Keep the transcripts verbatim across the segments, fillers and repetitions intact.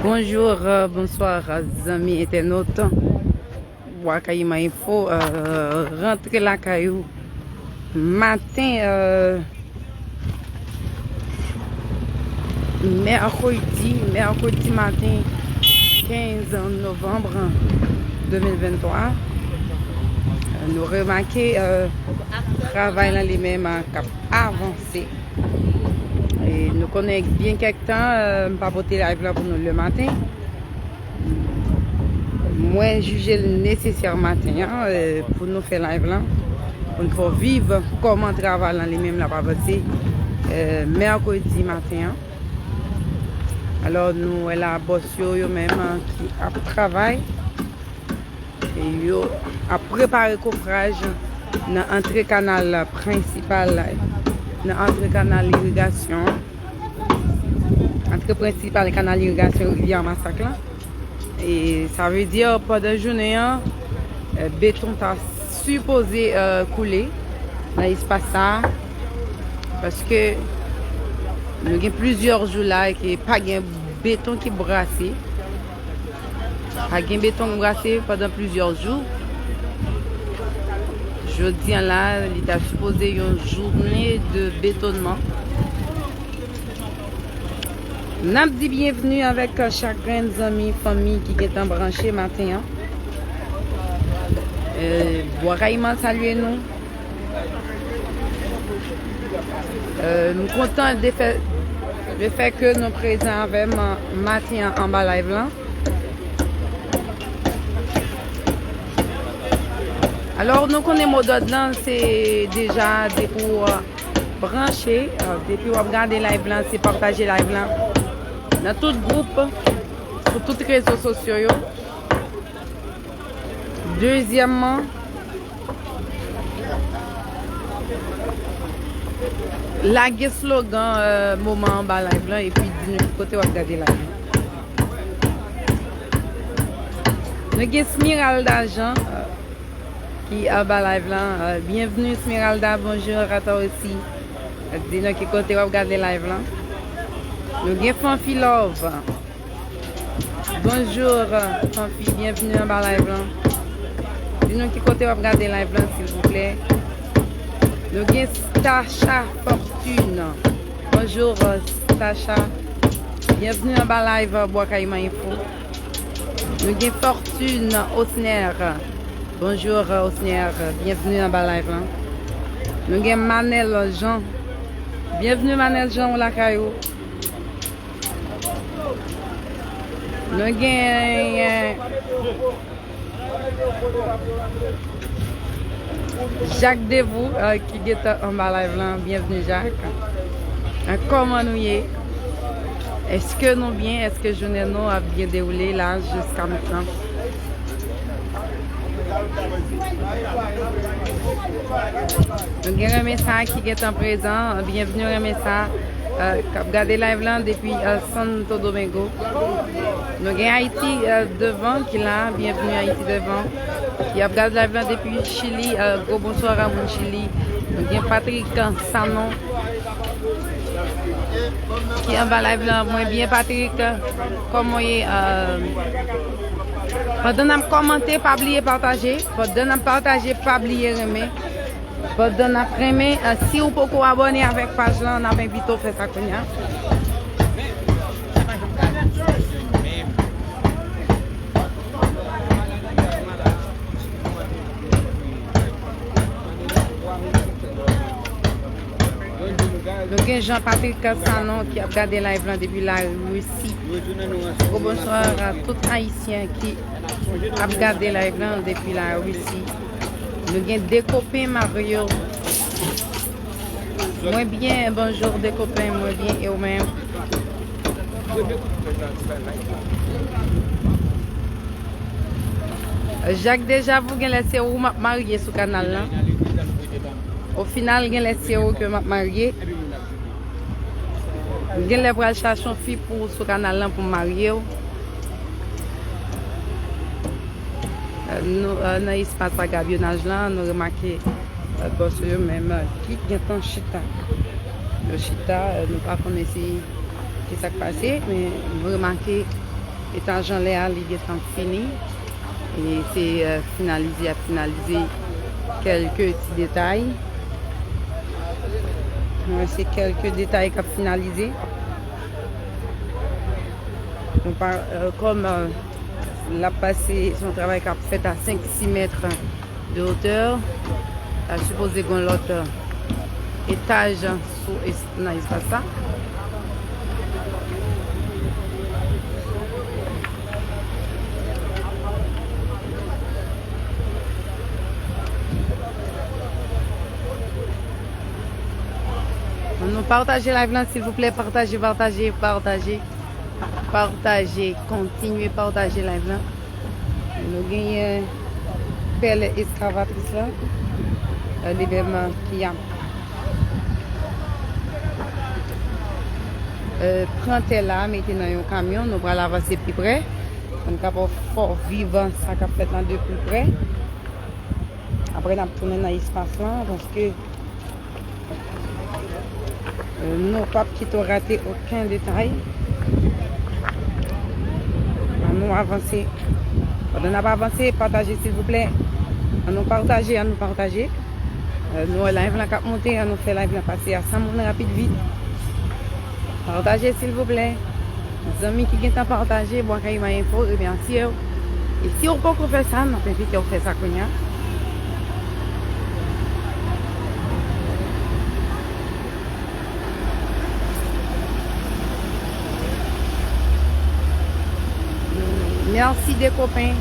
Bonjou, euh, bonswa, euh, zanmi entènot. Bwa Kayiman Enfo, euh, rantre lakay ou maten, euh, mèkredi, mèkredi maten kenz novanm de mil venntwa. Euh, nou remake, euh, travay lan li menm, euh, k ap avanse. E nou konnen byen kèk tan, euh, m pa pote live lan pou nou le maten. Mwen jije l nesesè maten an, euh, pou nou fè live lan, pou n fè w viv kòman travay lan li menm l ap avanse, euh, mèkredi maten an. Alò, nou wè la bòs yo, yo menm, euh, ki ap travay. E yo ap prepare kofraj nan antre kanal prensipal, nan antre kanal irigasyon, antre prensipal kanal irigasyon Rivyè Masak lan. E sa vle di, pandan jounen an, eh, beton ta sipoze, eh, koule nan espas sa a, paske nou gen plizyè jou la ke pa gen beton ki brase. Pa gen beton k brase pandan plizyè jou. Jodi a la, li ta sipoze yon jounen de betònman. N ap di byenvni avèk chak grenn zanmi, fanmi ki gentan branche maten an. Euh, Bwa Kayiman salye nou. Euh, m kontan de fè, de fè ke nou prezan avè m maten an anba live lan. Alò, nou konnen modòd lan, se deja depi w, euh, branche, euh, depi w ap gade live lan, se pataje live lan nan tout gwoup, sou tout rezo sosyo yo. Dezyèmman, lage slogan, euh, moman anba live lan, epi di nou ki kote w ap gade live lan. Nou gen Smiralda Jean, euh, ki anba live lan. Euh, byenvni Smiralda, bonjou a toi osi. Di nou ki kote w ap gade live lan. Nou gen Fanfi Love. Bonjou, Fanfi, byenvni anba live lan. Di nou ki kote w ap gade live lan, silvouplè. Nou gen Stacha Fortune. Bonjou, Stacha. Byenvni anba live Bwa Kayiman Enfo. Nou gen Fortune Osner. Bonjou, Osner. Byenvni anba live lan. Nou gen Manel Jean. Byenvni, Manel Jean, ou lakay ou. Nou gen Jacques Devou, euh, ki gentan anba live lan. Byenvni, Jacques. Euh, kòman nou ye? Èske nou byen? Èske jounen nou ap byen dewoule la jiska mentnan? Nou gen Renmen Sa ki gentan prezan. Byenvni Renmen Sa, euh, k ap gade live lan depi, euh, Santo Domingo. Nou gen Ayiti, euh, Devan ki la. Byenvni Ayiti Devan. Y ap gade live lan depi Chili. Euh, gwo bonswa a moun Chili. Nou gen Patrick Sanon ki anba live lan. Mwen byen, Patrick. Kòman w ye? Euh, pandan n ap kòmante, pa bliye pataje. Pandan n ap pataje, pa bliye renmen. Pandan n ap renmen, euh, si w poko abòne avèk paj lan, n ap envite w fè sa kounye a. Nou gen Jean Patrick Sanon ki ap gade live lan depi Larisi. Gwo bonswa a tout Ayisyen ki ap gade live lan depi Larisi. Nou gen Dekopen Mario. Mwen byen, bonjou Dekopen, mwen byen, e ou menm? Jak Deja, pou genlè se ou m ap marye sou kanal lan. Ofinal, genlè se ou ke m ap marye. Genlè pral chache yon fi pou ou sou kanal lan pou m marye w. Nou, nan espas a gabyonaj lan, nou remake, bòs yo menm ki gentan chita. Yo chita, nou pa konnen si ki sa k pase, men nou remake etaj anlè a, li gentan fini. E se, eh, finalize, ap finalize kèlke ti detay. Mwen, se kèlke detay k ap finalize. Nou pa, eh, kòm, eh, l ap pase, se yon travay k ap fèt a senk, sis mèt de hauteur. L ap sipoze gen yon lòt, eh, etaj sou es-, nan espas sa. Ann nou pataje live lan, silvouplè, pataje, pataje, pataje. Pataje, kontinye pataje live lan. Nou genyen pèl eskavatris lan, eh, li menm ki ap, eh, pran tè la, mete nan yon kamyon. Nou pral avanse pi pre pou n kapab fè w viv sa k ap fèt lan de pi pre. Apre, n ap tounen nan espas lan, paske, eh, nou p ap kite w rate okenn detay. Ann nou avanse. Pandan n ap avanse, pataje, silvouplè. Ann nou pataje, ann nou pataje. Eh, nou wè live lan k ap monte, ann nou fè live lan pase a san moun rapid vit. Pataje, silvouplè. Zanmi ki gentan pataje, Bwa Kayiman Enfo remèsye w. E si w poko fè sa, n ap envite w fè sa kounye a. Mèsi Dekopen.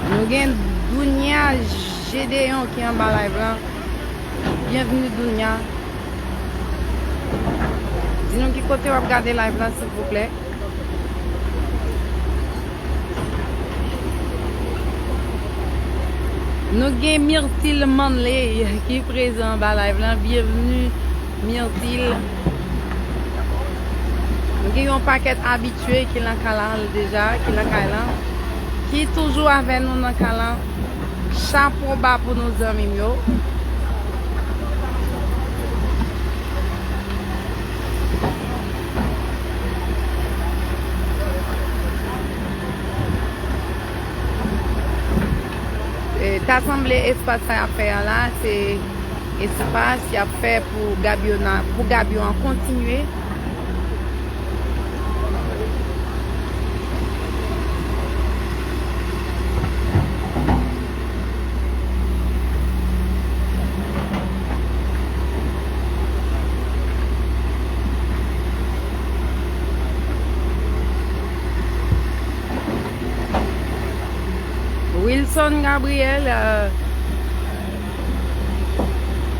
Nou gen Dounia Gédéon ki anba live lan. Byenvni Dounia. Di nou ki kote w ap gade live lan, silvouplè. Nou gen Myrtil Manley ki prezan anba live lan. Byenvni, Myrtil. Nou gen yon pakèt abitye ki nan kay lan deja, ki nan kay lan, ki toujou avè nou nan kay lan. Chapo ba pou nou, zanmi m yo. E, ta sanble espas sa y ap fè a la, se espas y ap fè pou gabyon an, pou gabyon an kontinye. Wilson Gabriel, euh,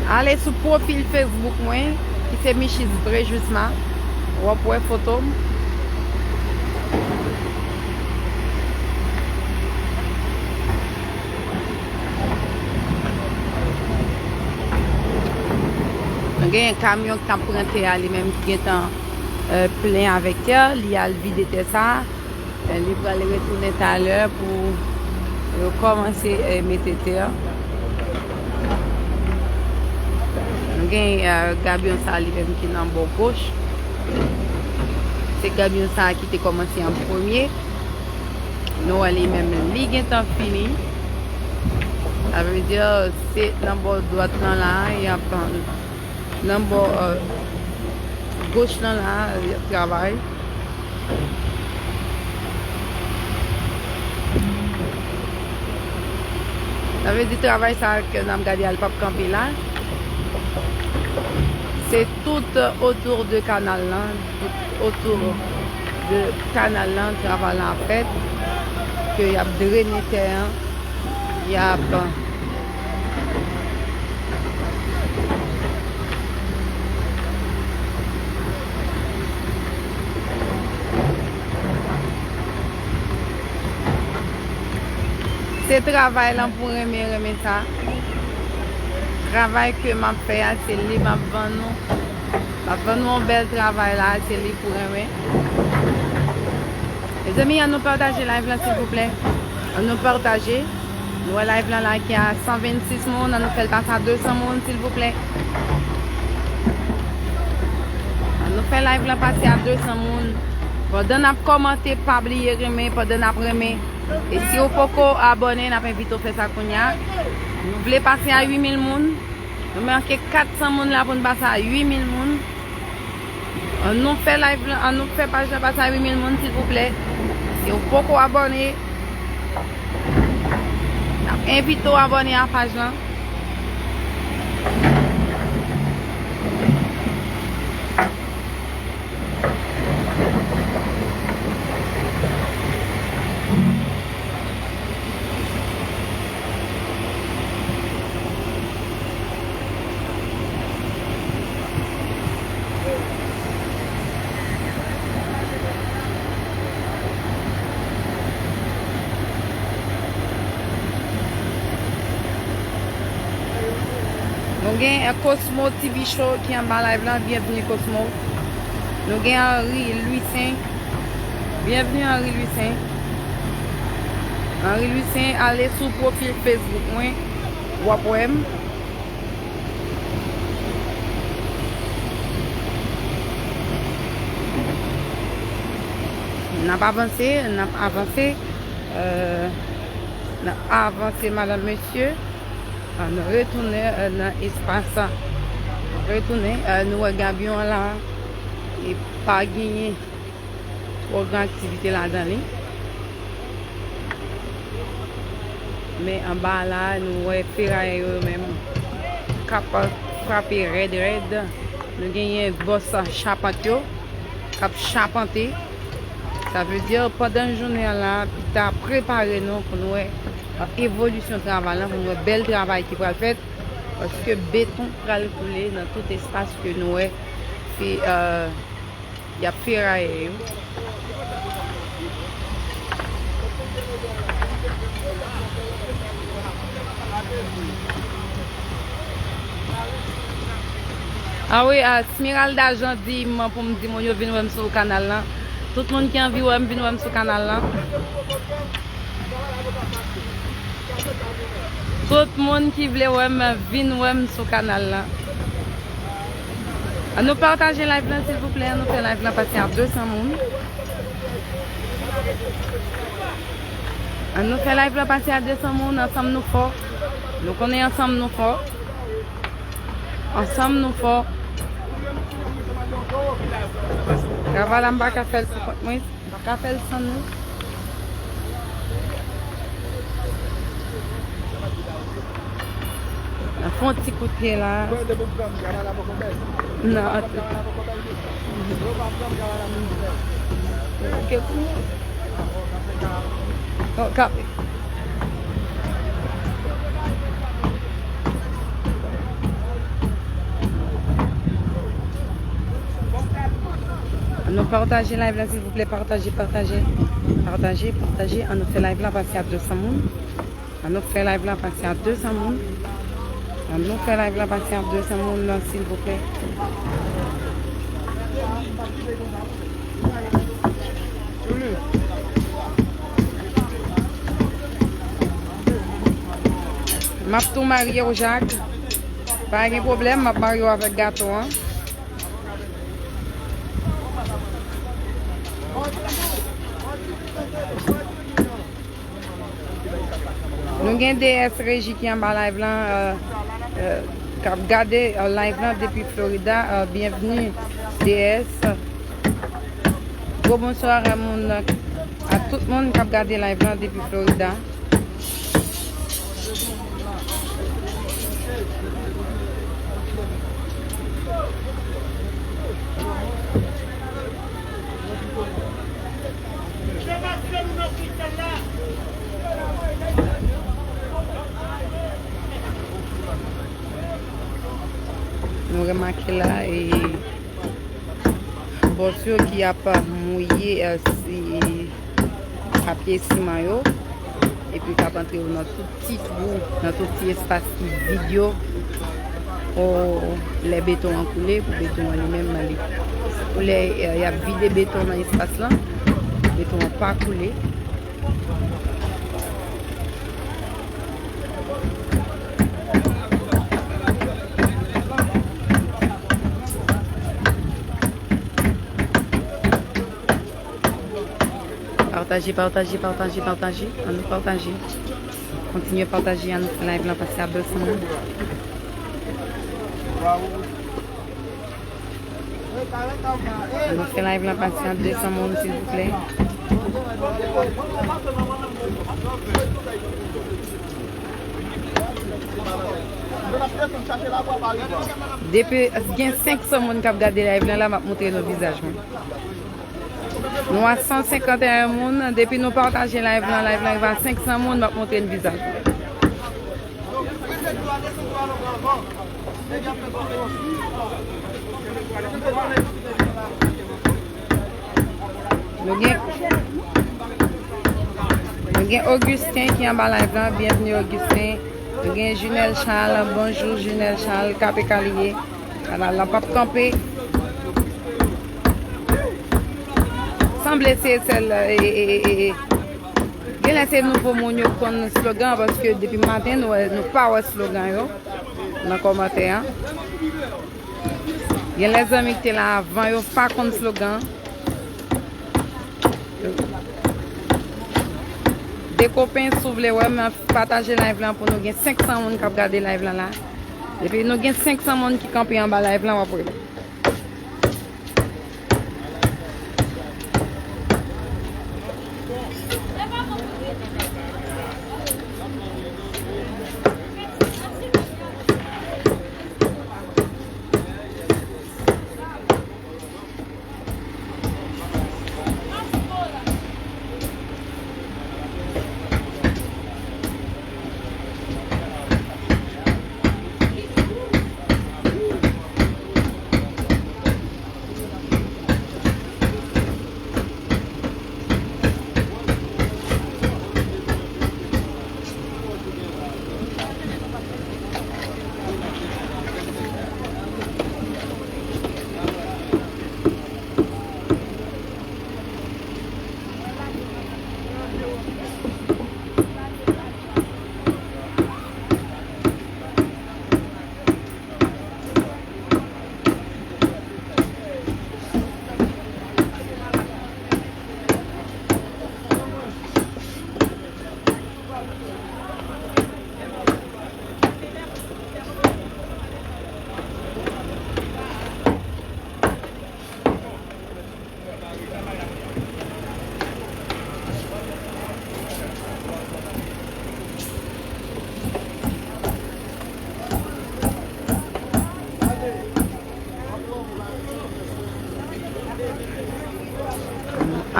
ale sou pwofil Facebook mwen, ki se Michis Brejusma, w ap wè foto m. Nou gen kamyon k ap pran tè a, li menm ki gentan, euh, plen avèk tè, li al vide tè sa. Eh, li pral retounen talè pou yo kòmanse, eh, mete tè. Nou gen, eh, gabyon sa li menm ki nan bò goch. Se gabyon sa ki te kòmanse an premye. Nou wè li menm li gentan fini. Sa vle di, se nan bò dwat lan la, y ap, nan bò, eh, Goch lan la, y ap travay. Sa vle di travay sa ke n ap gade a, l p ap kanpe la. Se tout otou de kanal lan, tout otou de kanal lan, travay la ap fèt, ke y ap drene tè an, y ap Se travay lan pou renmen, renmen sa. Travay ke m ap fè a, se li m ap vann nou. M ap vann nou yon bèl travay la, se li pou renmen. Mezanmi, ann nou pataje live lan, silvouplè. Ann nou pataje. Nou wè live lan la ki a san vennsis moun, ann nou fè l pase a de san moun, silvouplè. Ann nou fè live lan pase a de san moun. Pandan n ap kòmante, pa bliye renmen, pandan n ap renmen. E si w poko abòne, n ap envite w fè sa kounye a. Nou vle pase a uit mil moun. Nou manke kat san moun la pou n pase a uit mil moun. Ann nou fè live lan, ann nou fè paj lan pase a uit mil moun, silvouplè. Si w poko abòne, n ap envite w abòne a paj lan. Nou gen Cosmo T V Show ki anba live lan. Byenvni, Cosmo. Nou gen Henri Louissaint. Byenvni, Henri Louissaint. Henri Louissaint, ale sou pwofil Facebook mwen, w ap wè m. N ap avanse, n ap avanse, euh, n ap avanse, madanm, mesye. Ann retounen, euh, nan espas sa. Retounen, euh, nou wè gabyon an la, e pa genyen twò gran aktivite ladan li. Men anba la, nou wè ferayè yo menm k ap frape rèd rèd. Nou genyen bòs chapant yo k ap chapante. Sa vle di, pandan jounen an la, pita prepare nou pou nou wè, euh, evolisyon travay lan, pou nou wè bèl travay ki pral fèt, paske beton pral koule nan tout espas ke nou wè, se, euh, y ap ferayè yo. Ah wi, ah, Smiralda Jean di m pou m di moun yo vin wè m sou kanal lan. Tout moun ki anvi wè m, vin wè m sou kanal lan. Tout moun ki vle wè m, vin wè m sou kanal lan. Ann nou pataje live lan, silvouplè. Ann nou fè live lan pase a de san moun. Ann nou fè live lan pase a de san moun. Ansanm nou fò. Nou konnen ansanm nou fò. Ansanm nou fò. Travay la, m pa ka fè l pou kont mwen. M pa ka fè l san nou. N ap fè yon ti kout pye la. Non, an tou. Ok, pou mwen. Ok. Ann nou pataje live la, silvouplè. Pataje, pataje. Pataje, pataje. Ann nou fè live la pase a de san moun. Ann nou fè live la pase a de san moun. Ann nou fè live la pase a de san moun, silvouplè. M ap tou marye w, Jak. Pa gen pwoblèm, m ap marye w avèk gato an. Nou gen D S Reji ki anba live lan, euh, euh, k ap gade, euh, live lan depi Florida. Euh, byenvni, D S. Gwo bonswa a moun, a tout moun k ap gade live lan depi Florida. Nou remake la, e, bòs yo ki ap mouye, e, si, papye siman yo, epi k ap antre yo nan tout ti twou, nan tout ti espas ki vid yo. O, lè beton an koule, pou beton an li menm, li, pou lè, e, y ap vide beton nan espas lan, beton an pa koule. Pataje, pataje, pataje, pataje. Ann nou pataje. Kontinye pataje, ann nou fè live lan pase a de san moun. Ann nou fè live lan pase a de san moun, silvouplè. Depi gen senk san moun k ap gade live lan la, m ap montre nou vizaj mwen. Nou a san senkanteyen moun. Depi nou pataje live lan, live lan rive a senk san moun, m ap montre n vizaj. Nou gen, nou gen Augustin ki anba live lan. Byenvni, Augustin. Nou gen Junel Charles. Bonjou, Junel Charles. K P K li ye. Kanal lan p ap kanpe. Sanble se sèl, e, e, e, e, e. Genlè se nouvo moun yo konn slogan, paske depi maten nou wè, nou pa wè slogan yo nan kòmantè a. Genlè zanmi ki te la avan yo pa konn slogan. Dekopen, si w vle wè m, pataje live lan pou nou gen senk san moun k ap gade live lan la. Depi nou gen senk san moun ki kanpe anba live lan, w ap wè.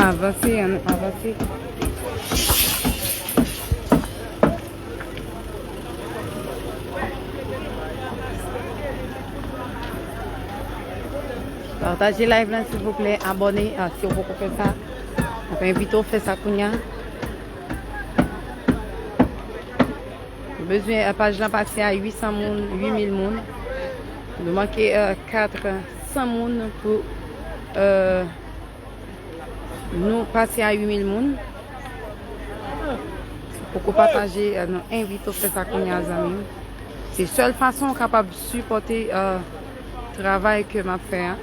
Avanse, ann avanse. Pataje live lan, silvouplè. Abòne, ah, si w poko fè sa. M ap envite w fè sa kounye a. Nou bezwen, eh, paj lan pase a uit san moun, uit mil moun. Nou manke, eh, kat san moun pou, eh, nou pase a uit mil moun. Poko pataje, eh, nou envite w fè sa kounye a, zanmi m. Se sèl fason w kapab sipòte, eh, travay ke m ap fè a.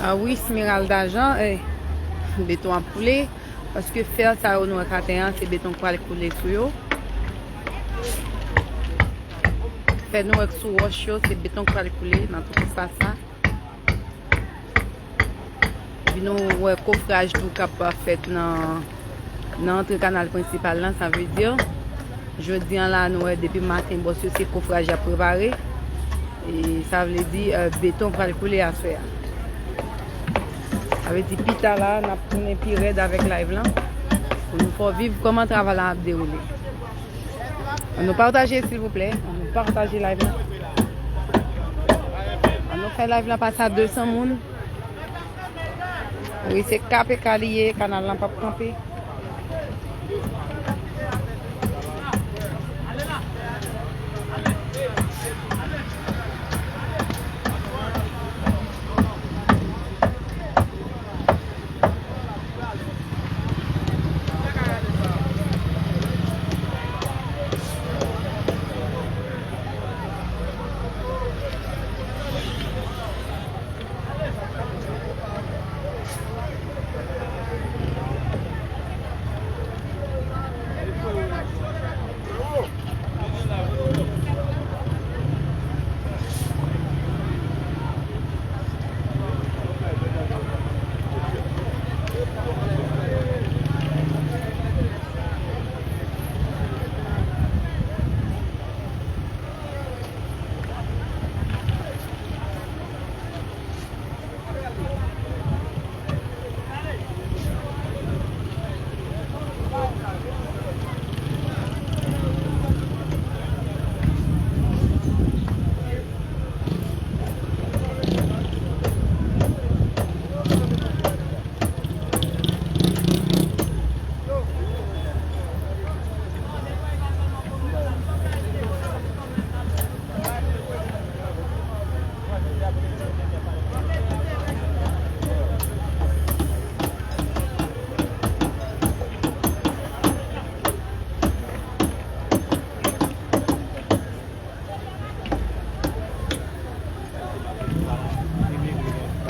A, Ah wi, Smeralda Jean, eh, beton ap koule. Paske fè sa yo nou wè k atè a, se beton k pral koule sou yo. Fè nou wè k sou wòch yo, se beton k pral koule nan tout espas la. Epi nou wè kofraj tou k ap fèt nan, nan antre kanal prensipal la, sa vle di, jodi an la, nou wè depi maten, bòs yo se kofraj y ap prepare. E sa vle di, eh, beton pral koule aswè a. Sa vle di, pita la, n ap tounen pi rèd avèk live lan. Pou nou fè w viv kòman travay la ap dewoule. Ann nou pataje, silvouplè. Ann nou pataje live lan. Ann nou fè live lan pase a de san moun. Wi, se K P K li ye, kanal lan p ap kanpe.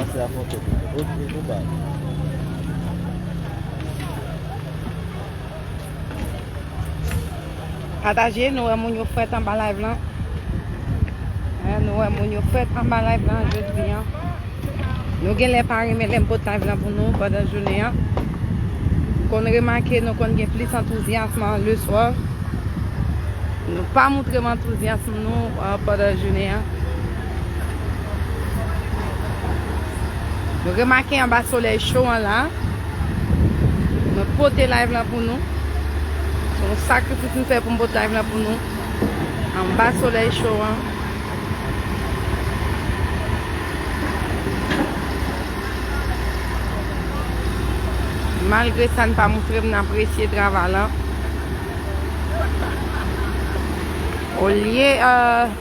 Pase a fon kote. Retire pou bay. Pataje, nou wè moun yo frèt anba live lan. Hein, nou wè moun yo frèt anba live lan jodi an. Nou genlè pa renmen lè m pote live lan pou nou pandan jounen an. M konn remake, nou konn gen plis antouzyasm leswa. Nou pa montre m antouzyasm nou, euh, pandan jounen an. Nou remake anba solèy cho an la. Mwen pote live lan pou nou. Se yon sakrifis m fè pou m pote live lan pou nou. Anba solèy cho an. Malgre sa, n pa montre m n apresye travay lan. Olye, euh,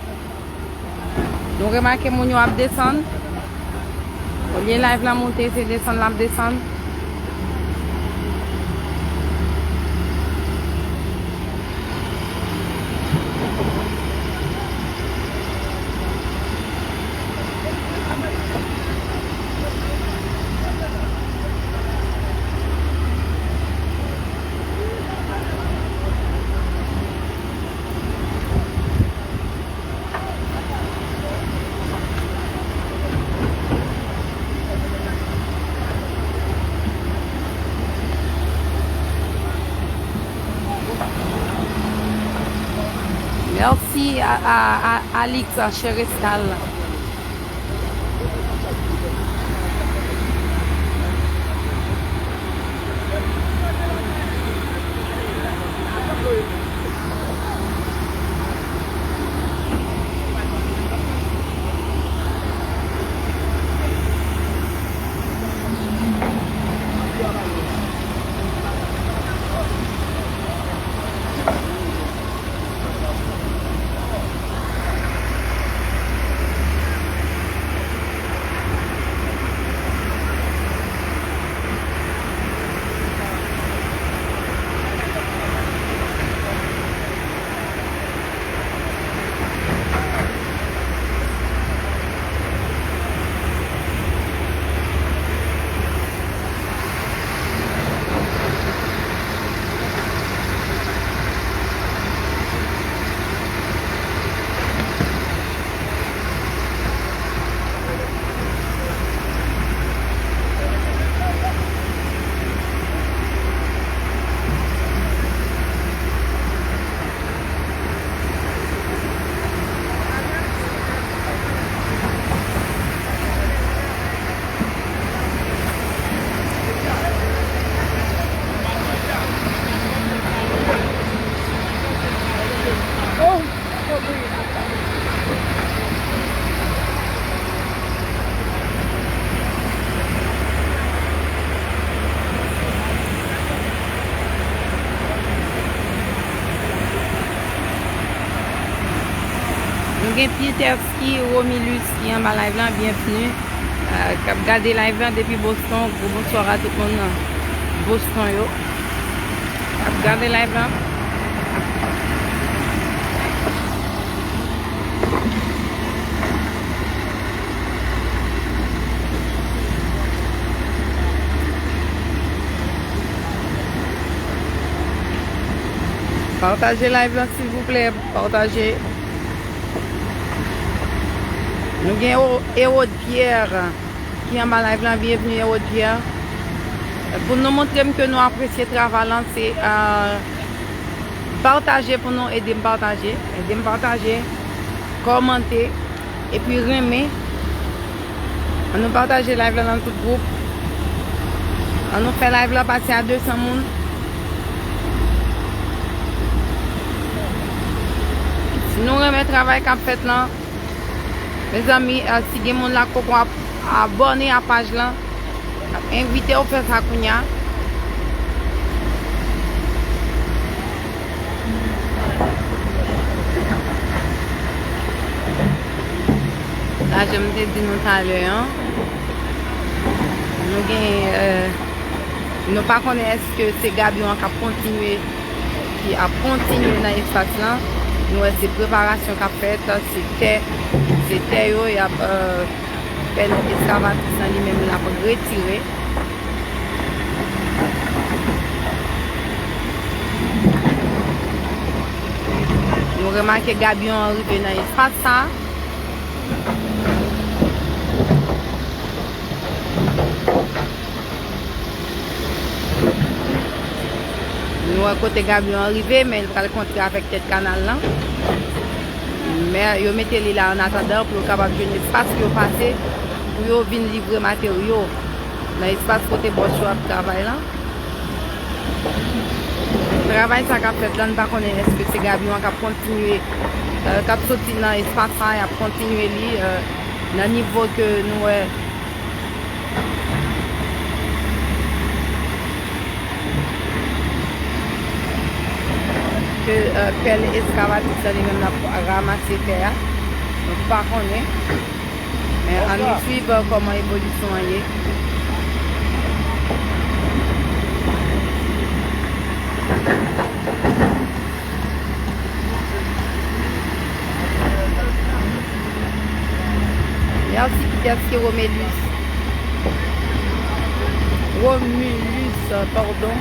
nou remake moun yo ap desann. Olye live la monte, se desann l ap desann. Mèsi a, a, a Alix Cherestal. Gen Pieterski Romilus ki anba live lan, byenvni. Euh, k ap gade live lan depi Boston, gwo bonswa a tout moun nan Boston yo. K ap gade live lan. Pataje live lan, silvouplè. Pataje. Nou gen Ewo-, Ewod Pierre ki anba live lan. Byenvni, Ewod Pierre. Pou nou montre m ke nou apresye travay lan, se, euh, pataje pou nou ede m pataje. Ede m pataje, kòmante, epi renmen. Ann nou pataje live la nan tout gwoup. Ann nou fè live la pase a de san moun. Si nou renmen travay k ap fèt lan, mezanmi, eh, si gen moun la k poko ap-, abòne a paj lan, m ap envite w fè sa kounya. La, jan m te di nou talè an, nou gen, eh, nou pa konnen èske se gabyon an k ap kontinye, ki ap kontinye nan espas lan. Nou wè se preparasyon k ap fèt, se tè, se tè yo y ap, eh, fè nan eskavatris lan li menm l ap retire. Nou remake gabyon an rive nan espas sa. Nou wè kote gabyon an rive, men l pral kontre avèk tèt kanal lan. Men yo mete li la an atandan pou yo kapab jwenn espas pou yo pase, pou yo vin livre materyo nan espas kote bòs yo ap travay lan. Travay sa k ap fèt la, n pa konnen èske se gabyon an k ap kontinye, eh, k ap soti nan espas sa, y ap kontinye li, eh, nan nivo ke nou wè ke, eh, pèl eskavatris la li menm l ap ranmase tè a. Nou pa konnen. Men ann nou swiv, eh, kòman evolisyon an ye. Mèsi, Pieterski Romilus. Romilus, padon.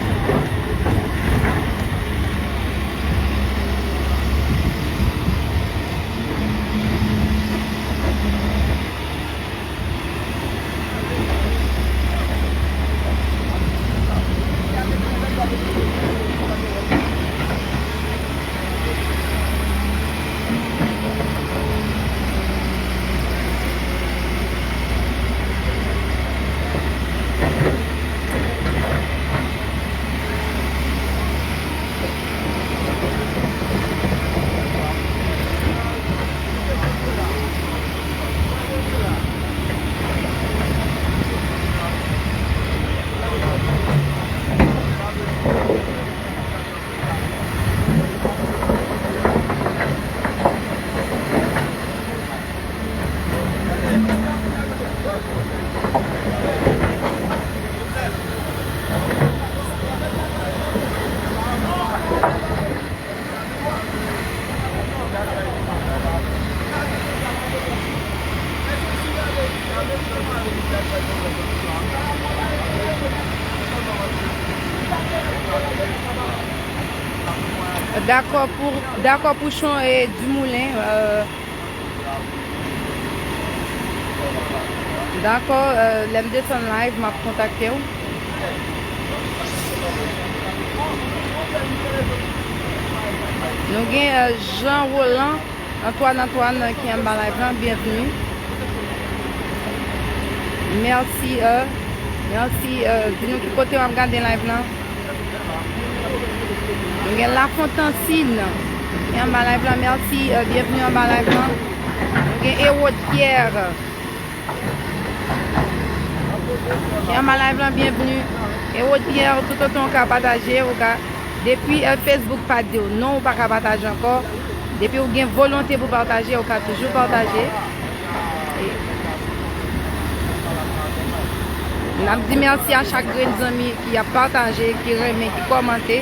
Dakò pou, dakò Pouchon e Dumoulin, euh, Dakò, euh, lè m desann live, m ap kontakte w. Nou gen, euh, Jean Roland, Antoine Antoine, euh, ki anba live lan, byenvni. Mèsi, euh, mèsi, euh, di nou ki kote w ap gade live lan. Nou gen Lafontansine ki anba live lan, mèsi, euh, byenvni anba live lan. Nou gen Ewod Pierre ki anba live lan, byenvni. Ewod Pierre, toutotan w ka pataje, ou ka, depi, euh, Facebook pa di w non, ou pa ka pataje ankò. Depi w gen volonte pou pataje, ou ka toujou pataje. E n ap di mèsi a chak grenn zanmi ki ap pataje, ki renmen, ki kòmante.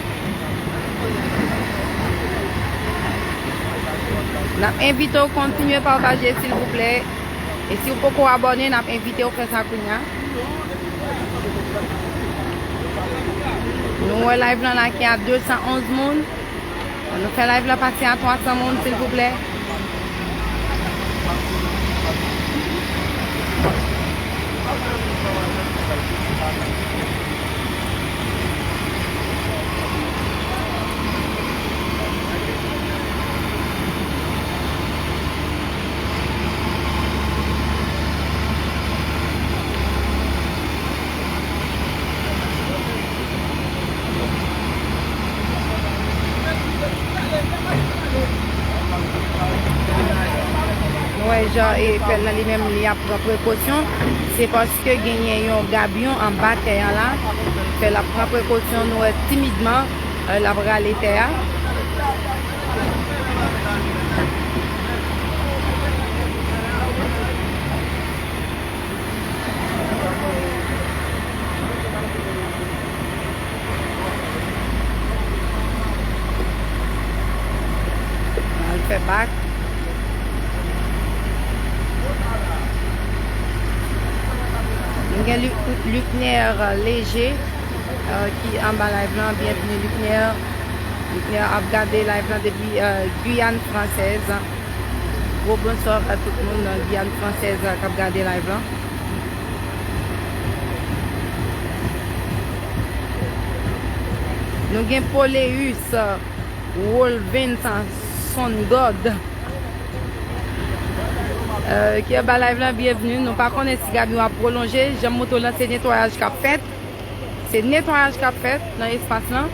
N ap envite w kontinye pataje, silvouplè. E si w poko abòne, n ap envite w fè sa kounye a. Nou wè live lan la ki a de san onz moun. Ann nou fè live la pase a twa san moun, silvouplè. Nou wè jan e pèl lan li menm li ap pran prekosyon. Se paske genyen yon gabyon anba tè a la. Fè l ap pran prekosyon, nou wè timidman, e, l ap rale tè a. Al fè bak. Nou gen Lu-, Luckner Léger, e, ki anba live lan. Byenvni, Luckner. Luckner ap gade live lan depi, e, Guyane Française. Gwo bonswa a tout moun nan Giyàn Fransèz k ap gade live lan. Nou gen Poleus Wolvens Son God, e, ki anba live lan. Byenvni. Nou pa konnen si Gaby ap pwolonje. Jan m montre w lan, se netwayaj k ap fèt. Se netwayaj k ap fèt nan espas lan.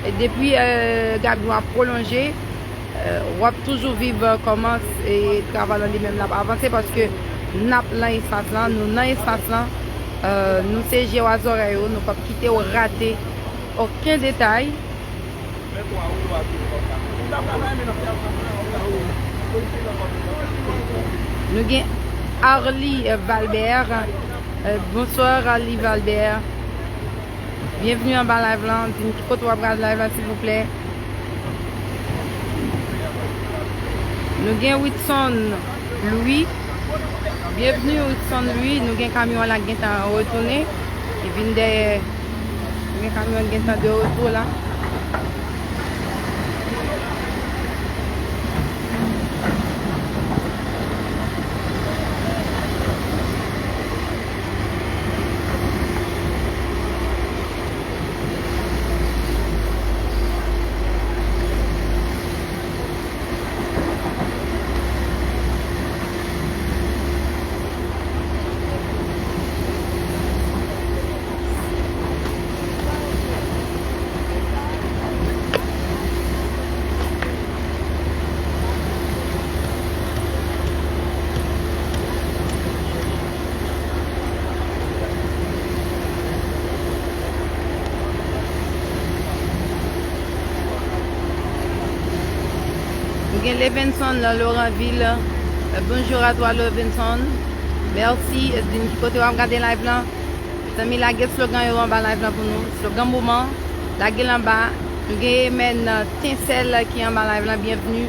E depi, e, Gaby ap pwolonje, e, w ap toujou viv, e, kòman, e, travay lan li menm l ap avanse, paske n ap lan espas lan, nou nan espas lan, e, nou se je w a zòrèy ou, nou p ap kite w rate okenn detay. Nou gen Arly Valbert. E, bonswa, Arly Valbert. Byenvni anba live lan. Di m ki kote w ap gade live la, silvouplè. Nou gen Whitson Louis. Byenvni, Whitson Louis. Nou gen kamyon an la k gentan retounen. Li vin dèyè. Nou gen kamyon an gentan de retou la. Nou gen Levenson Laurent Ville. Euh, bonjour à toi, Levenson. Merci. Euh, di m ki kote w ap gade live lan. Zanmi, lage slogan yo anba live lan pou nou. Slogan moman, lage l anba. Nou gen Emen, euh, Tensèl ki anba live lan, byenvni.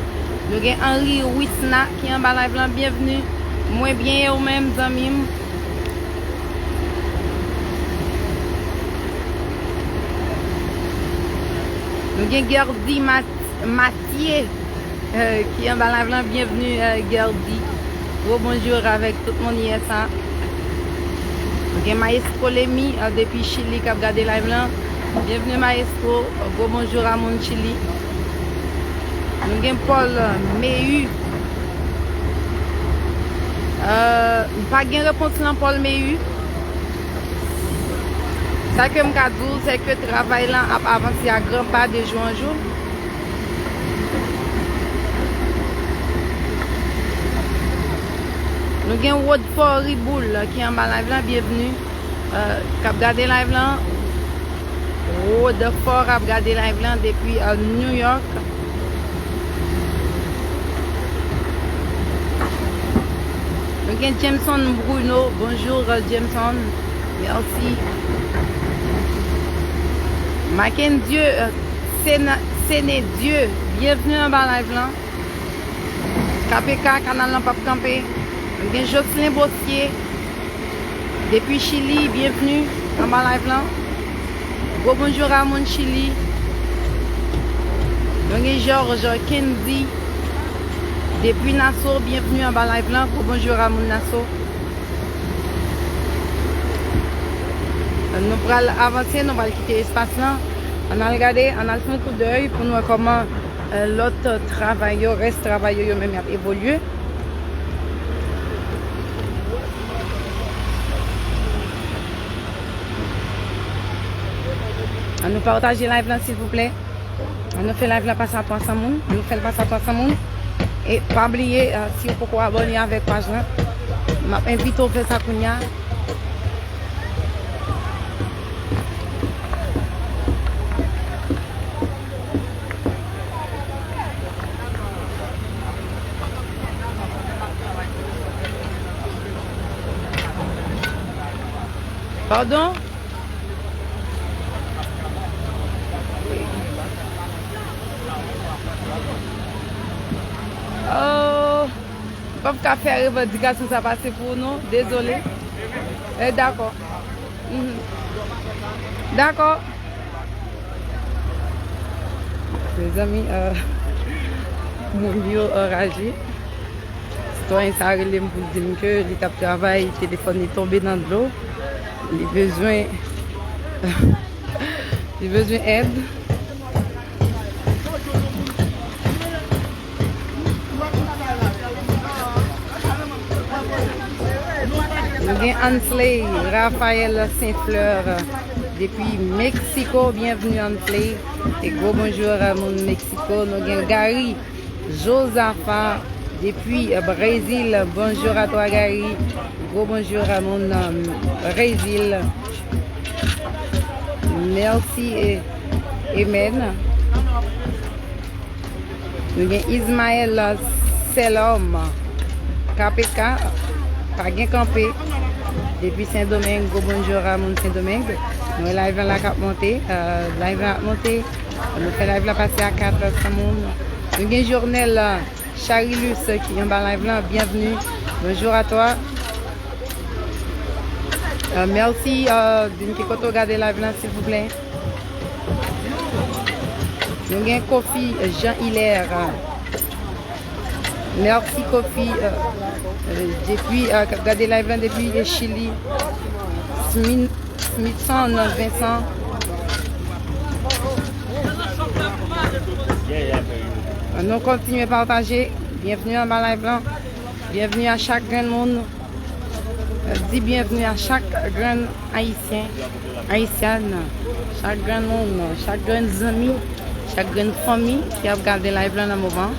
Nou gen Henri Wisna ki anba live lan, byenvni. Mwen byen, e ou menm, zanmi m? Nou gen Gerdy Mat-, Matye, euh, ki anba live lan. Byenvni, euh, Gerdy. Gwo bonjou avèk tout moun yè sa. Nou gen Maestro Lemi, euh, depi Chili k ap gade live lan. Byenvni, Maestro. Gwo bonjou a moun Chili. Nou gen Paul, euh, Mehu. Euh, m pa gen repons lan, Paul Mehu. Sa ke m ka di w, se ke travay lan ap avanse a gran pa de jou an jou. Nou gen Rodfort Riboul ki anba live lan, byenvni. Euh, k ap gade live lan. Rodfort ap gade live lan depi, euh, New York. Gen Jameson Bruno, bonjou, euh, Jameson. Mèsi. Mackendieu, euh, Sena-, Senedieu, byenvni anba live lan. K P K, kanal lan p ap kanpe. Nou gen Jocelyn Bossier, depi Chili, byenvni anba live lan. Gwo bonjou a moun Chili. Nou gen George Kendy, depi Nassau, byenvni anba live lan. Gwo bonjou a moun Nassau. Nou pral avanse, nou pral kite espas lan. Ann al gade, ann al fè yon koudèy pou nou wè kòman, euh, lòt travay yo, rès travay yo, yo menm y ap evolye. Ann nou pataje live lan, silvouplè. Ann nou fè live la pase a twa san moun. Nou fè l pase a twa san moun. E pa bliye, euh, si w poko abòne avèk paj lan, m ap envite w fè sa kounye a. Padon? Oh, m p ap ka fè revandikasyon sa pase pou ou non, dezole. Eh, dakò. Mhm. Dakò. Mezanmi, euh, moun yo anraje. Sitwayen sa rele m pou l di m ke li t ap travay, telefòn li tonbe nan dlo. Li bezwen, li bezwen èd. Nou gen Ansley Raphaël Saint Fleur depi Meksiko. Byenvni, Ansley. E gwo bonjou a moun Meksiko. Nou gen Gary Josaphat depi Brezil. Bonjou a twa, Gary. Gwo bonjou a moun, euh, Brezil. Mèsi e, amen. Nou gen Ismaël Selom, K P K, pa gen kanpe. Depi Sendomeng, gwo bonjou a moun Sendomeng. Nou wè live la k ap monte, euh, live la ap monte. Nou fè live la pase a kat san moun. Nou gen Journel, euh, Charilus, euh, ki anba live la, byenvni. Bonjou a twa. Euh, mèsi, euh, di m ki kote w gade live la, silvouplè. Nou gen Kofi Jean Hilaire. Mèsi, Kofi, euh, euh, depi, euh, k ap gade live la depi, euh, Chili. Smin-, Smithson Vincent. Nou kontinye pataje. Byenvni anba live la. Byenvni a chak grenn moun. Di byenvni a chak grenn Ayisyen, Ayisyèn, chak grenn moun, chak grenn zanmi, chak grenn fanmi ki ap gade live la nan moman.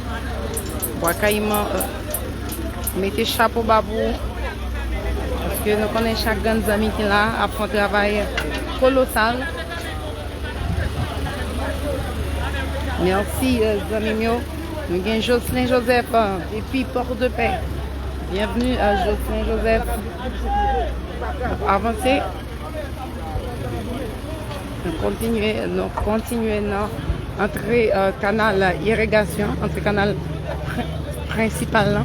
Bwa Kayiman, euh, mete chapo ba pou ou. Paske nou konnen chak grenn zanmi ki la ap fè yon travay kolosal. Mèsi, euh, zanmi m yo. Nou gen Jocelyn Joseph, euh, depi Pòtoprens. Byenvni, euh, Jocelyn Joseph. N ap avanse. Nou kontinye, nou kontinye nan antre, euh, kanal irigasyon, antre kanal pren-, prensipal la.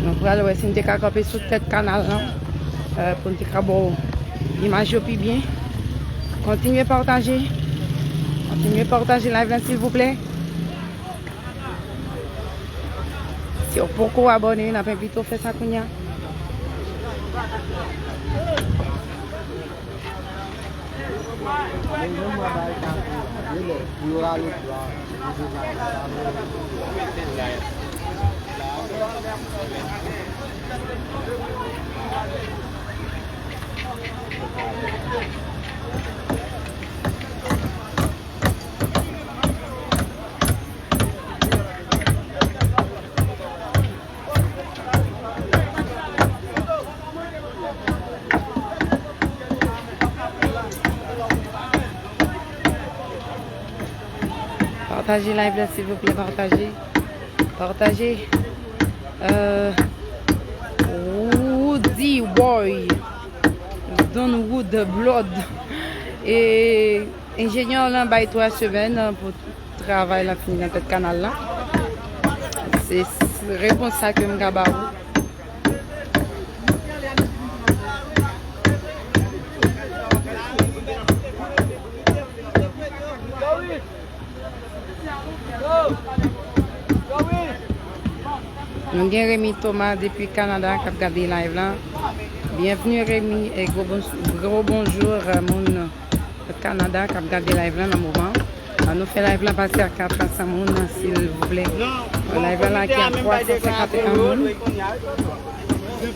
Nou pral wè si n te ka kanpe sou tèt kanal la, euh, pou n te ka ba w imaj yo pi byen. Kontinye pataje. Kontinye pataje live la, silvouplè. Si w poko abòne, n ap envite w fè sa kounye a. Pataje live la, silvouplè, pataje. Pataje. Euh, Woy, Donwood Blood. E enjenyè lan bay twa semèn pou travay la fini nan tèt kanal la. Se repons sa ke m ka ba ou. Nou gen Remy Thomas depi Kanada k ap gade live lan. Byenvni Remy e gwo bon, gwo bonjou, euh, moun Kanada k ap gade live lan nan moman. An nou fè live lan pase a katresan moun, silvouplè. Live lan lake a twa san senkanteyen moun.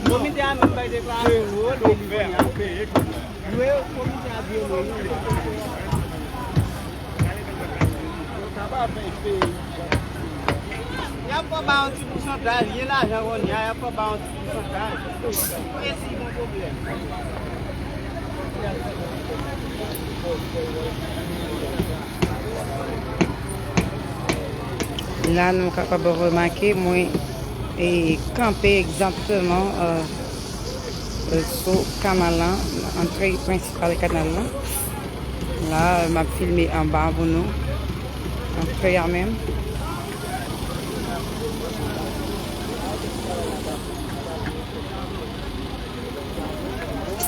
Komite a menm bay deklarasyon. Lwe komite a vye lwe. Sa pa fè peyi. Y ap fè ba yon ti pousantaj, gen lajan kounye a, y ap fè ba yon ti pousantaj. Mesi, bon pwoblèm. La, nou kapab remake, mwen, e, kanpe egzakteman, e, sou kanal lan, antre prensipal kanal lan. La, m ap filme anba pou nou. Antre a menm.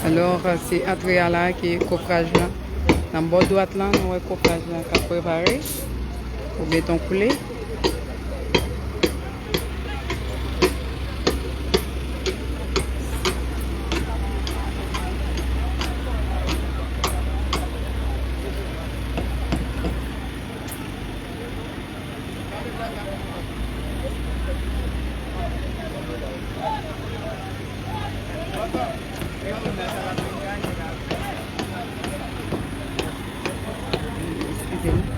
Alò, se antre a la ki kofraj lan. Nan bò dwat lan, nou wè kofraj lan k ap prepare pou beton koule. Eskize m.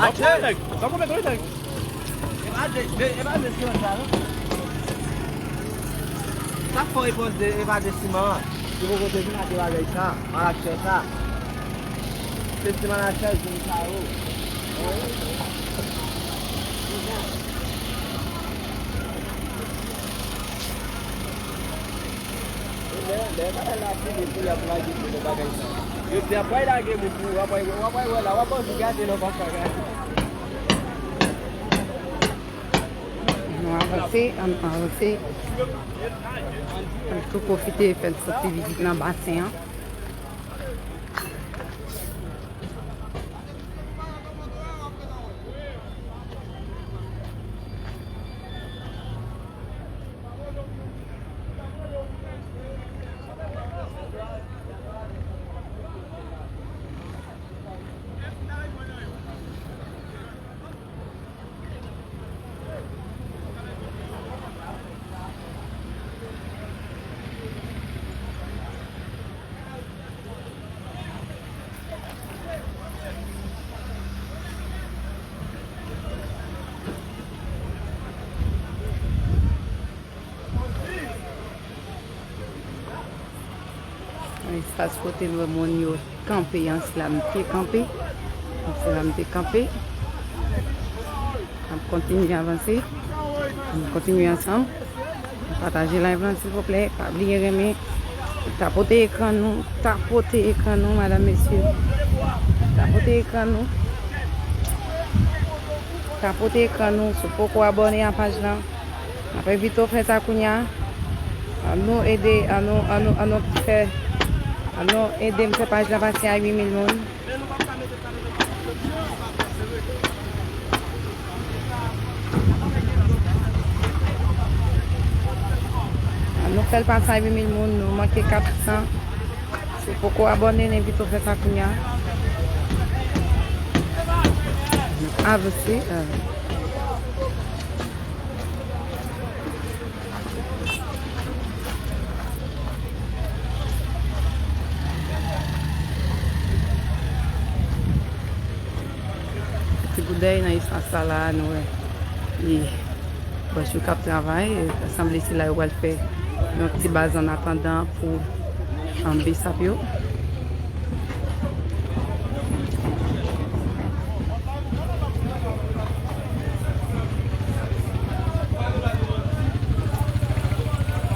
Atè! Sa konpèt wi, nèg. E pa de, de, e pa de siman sa, non. Sa k fè w repons de, e pa de siman an. Yo poko te vin ak bagay sa, malak chè sa. Se ti malak chè, zin sa yo. Lè, lè bagay la fini, pou y ap lage moun nan bagay sa. Yo di ap pral lage moun pou w, w ap, w ap, w ap wè la, w ap anvi gade nan bak bagay. Nou avanse, ann avanse. Ann tou pwofite fè n soti vizit nan basen an. Espas kote nou wè moun yo kanpe an, se la m te kanpe. Se la m te kanpe. N ap kontinye avanse. N ap kontinye ansanm. Pataje live lan, silvouplè. Pa bliye renmen. Tapote ekran nou. Tapote ekran nou, madam, mesye. Tapote ekran nou. Tapote ekran nou. Si w poko abòne a paj lan, m ap envite w fè sa kounye a. Ann nou ede, ann nou, ann nou, ann nou fè, ann nou ede m fè paj lan pase a uit mil moun. Ann nou fè l pase a uit mil moun, nou manke kat san. Si w poko abòne, n envite w fè sa kounye a. Avanse. Ti koudèy nan espas sa la, nou wè. Li Bòch yo k ap travay, sanble se la yo pral fè yon ti baz annatandan pou, um, besap yo.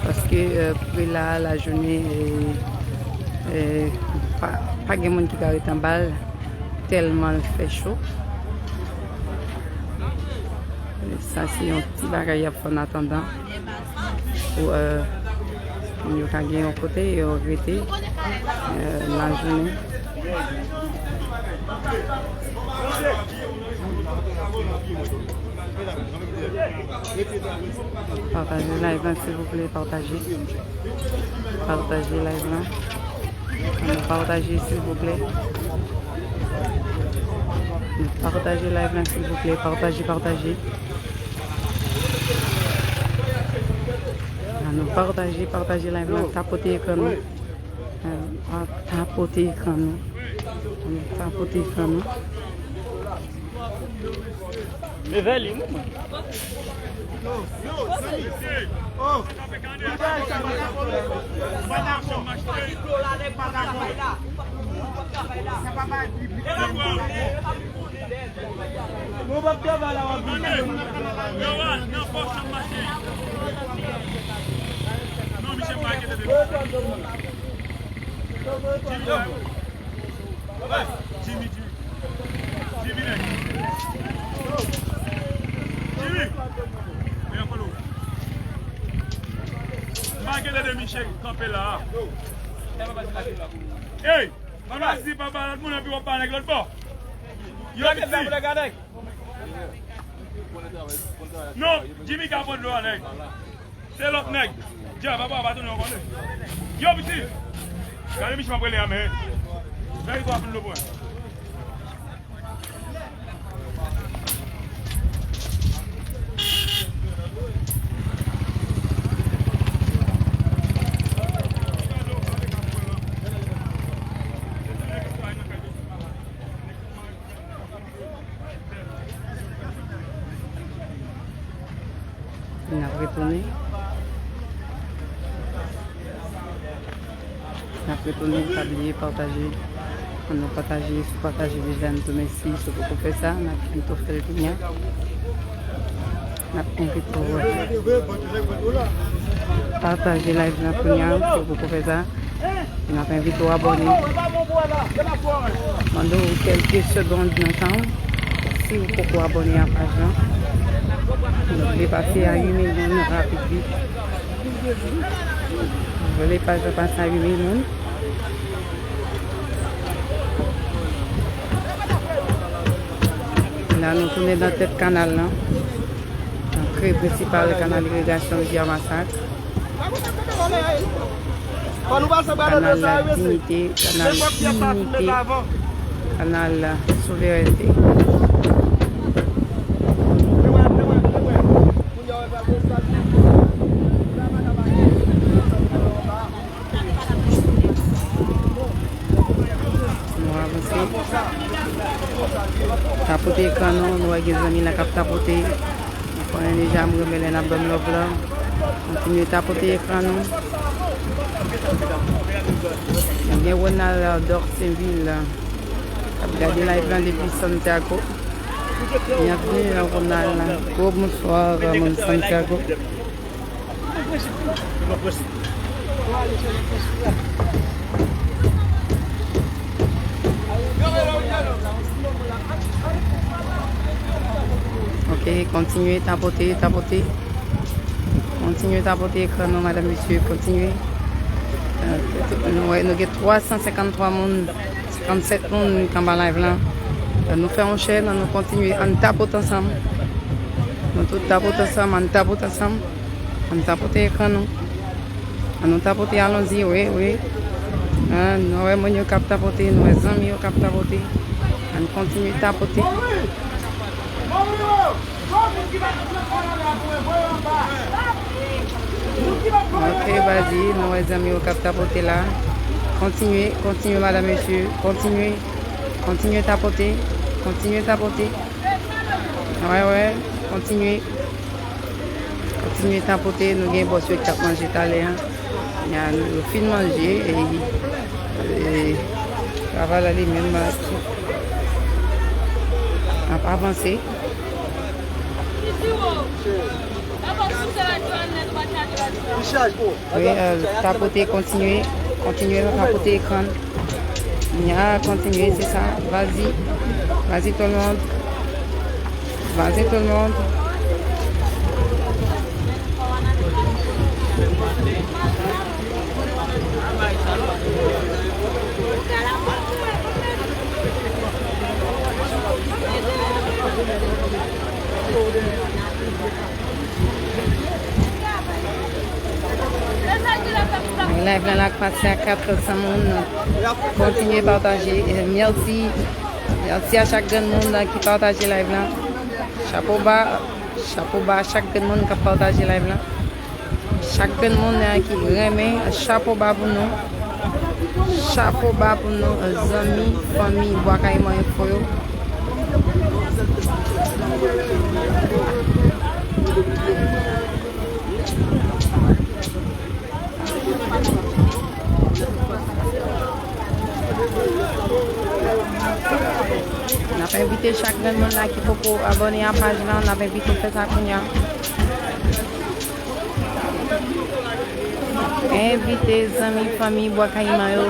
Paske, euh, prela, lajounen, euh, euh, pa, pa gen moun ki ka ret anba l, tèlman l fè cho. Sa se yon ti bagay y ap fè annatandan pou, euh, pou yo ka gen yon kote yo rete, euh, lajounen. Pataje live lan, silvouplè, pataje. Pataje live lan. Ann nou pataje, silvouplè. Ann nou pataje live lan, silvouplè. Pataje, pataje. Ann nou pataje, pataje live lan. Tapote ekran nou. Ann nou tapote ekran nou. Ann nou tapote ekran nou. Leve li, non, mwen. Jimmy, Jimmy. Jimmy, nèg. Jimmy. Vin ankò lò. M pa gen de Michel kanpe la. Ey, pa pase papa lòt moun epi w ap ba nèg lòt bò. Yo piti. Non, Jimmy ka pran dlo a nèg. Se lòt nèg. Dja, papa, pa tounen ankò, non. Yo, piti. Gade Michel m ap rele a, men. Gade kwa fin lo pwen. N ap retounen. N ap retounen, pa bliye pataje. Ann nou pataje, si w pataje deja, n tou mèsi. Si w poko fè sa, n ap envite w fè l kounye a. N ap envite w pataje live lan kounye a, si w poko fè sa. N ap envite w abòne. Mande w kèlke segond nan tan w. Si w poko abòne a paj lan, nou vle pase a uit mil moun rapid vit. Nou vle pase, pase a uit mil moun. La, nou tounen nan tèt kanal lan. Antre prensipal kanal irigasyon Rivyè Masak. Kanal la diyite, kanal inite, kanal la souverènte. Nou avanse. Tapote ekran nou, nou wè gen zanmi la k ap tapote. Nou konnen deja, m renmen lè n ap ban m love la. Kontinye tapote ekran nou. Gen Ronald Dorceville k ap gade live lan depi Santiago. Byenvni, Ronald. Gwo bonswa, moun Santiago. Ok, kontinye tapote, tapote. Kontinye tapote ekran nou, madam, mesye, kontinye. Euh, nou wè, nou gen twa san senkanntwa moun, senkannsèt moun k anba live lan. Euh, nou fè yon share, nou kontinye. Ann tapote ansanm. Nou tout tapote ansanm, ann tapote ansanm. Ann tapote ekran nou. Ann nou tapote, alonzi, wi, wi. Ah, nou wè moun yo k ap tapote, nou wè zanmi yo k ap tapote. Ann kontinye tapote. Ok, vas-y, nou wè zanmi yo k ap tapote la. Kontinye, kontinye, madam, mesye, kontinye. Kontinye tapote, kontinye tapote. Wè, wè, kontinye. Kontinye tapote, nou gen bòs yo k ap manje talè a. Yo fin manje, e, e, travay la li menm ap avanse. Wi, euh, tapote, kontinye, kontinye tapote ekran. Nya, kontinye, se sa. Vas-y. Vas-y, tout le monde. Vas-y, tout le monde. Live lan la k pase a kat san moun. Kontinye pataje. Mèsi. Mèsi a chak grenn moun ki pataje live lan. Chapo ba, chapo ba a chak grenn moun k ap pataje live lan. Chak grenn moun, eh, ki renmen, chapo ba pou nou. Chapo ba pou nou, eh, zanmi, fanmi Bwa Kayiman Enfo yo. N ap envite chak grenn moun la ki poko abòne a paj lan, n ap envite w fè sa kounye a. Envite zanmi, fanmi Bwa Kayiman yo.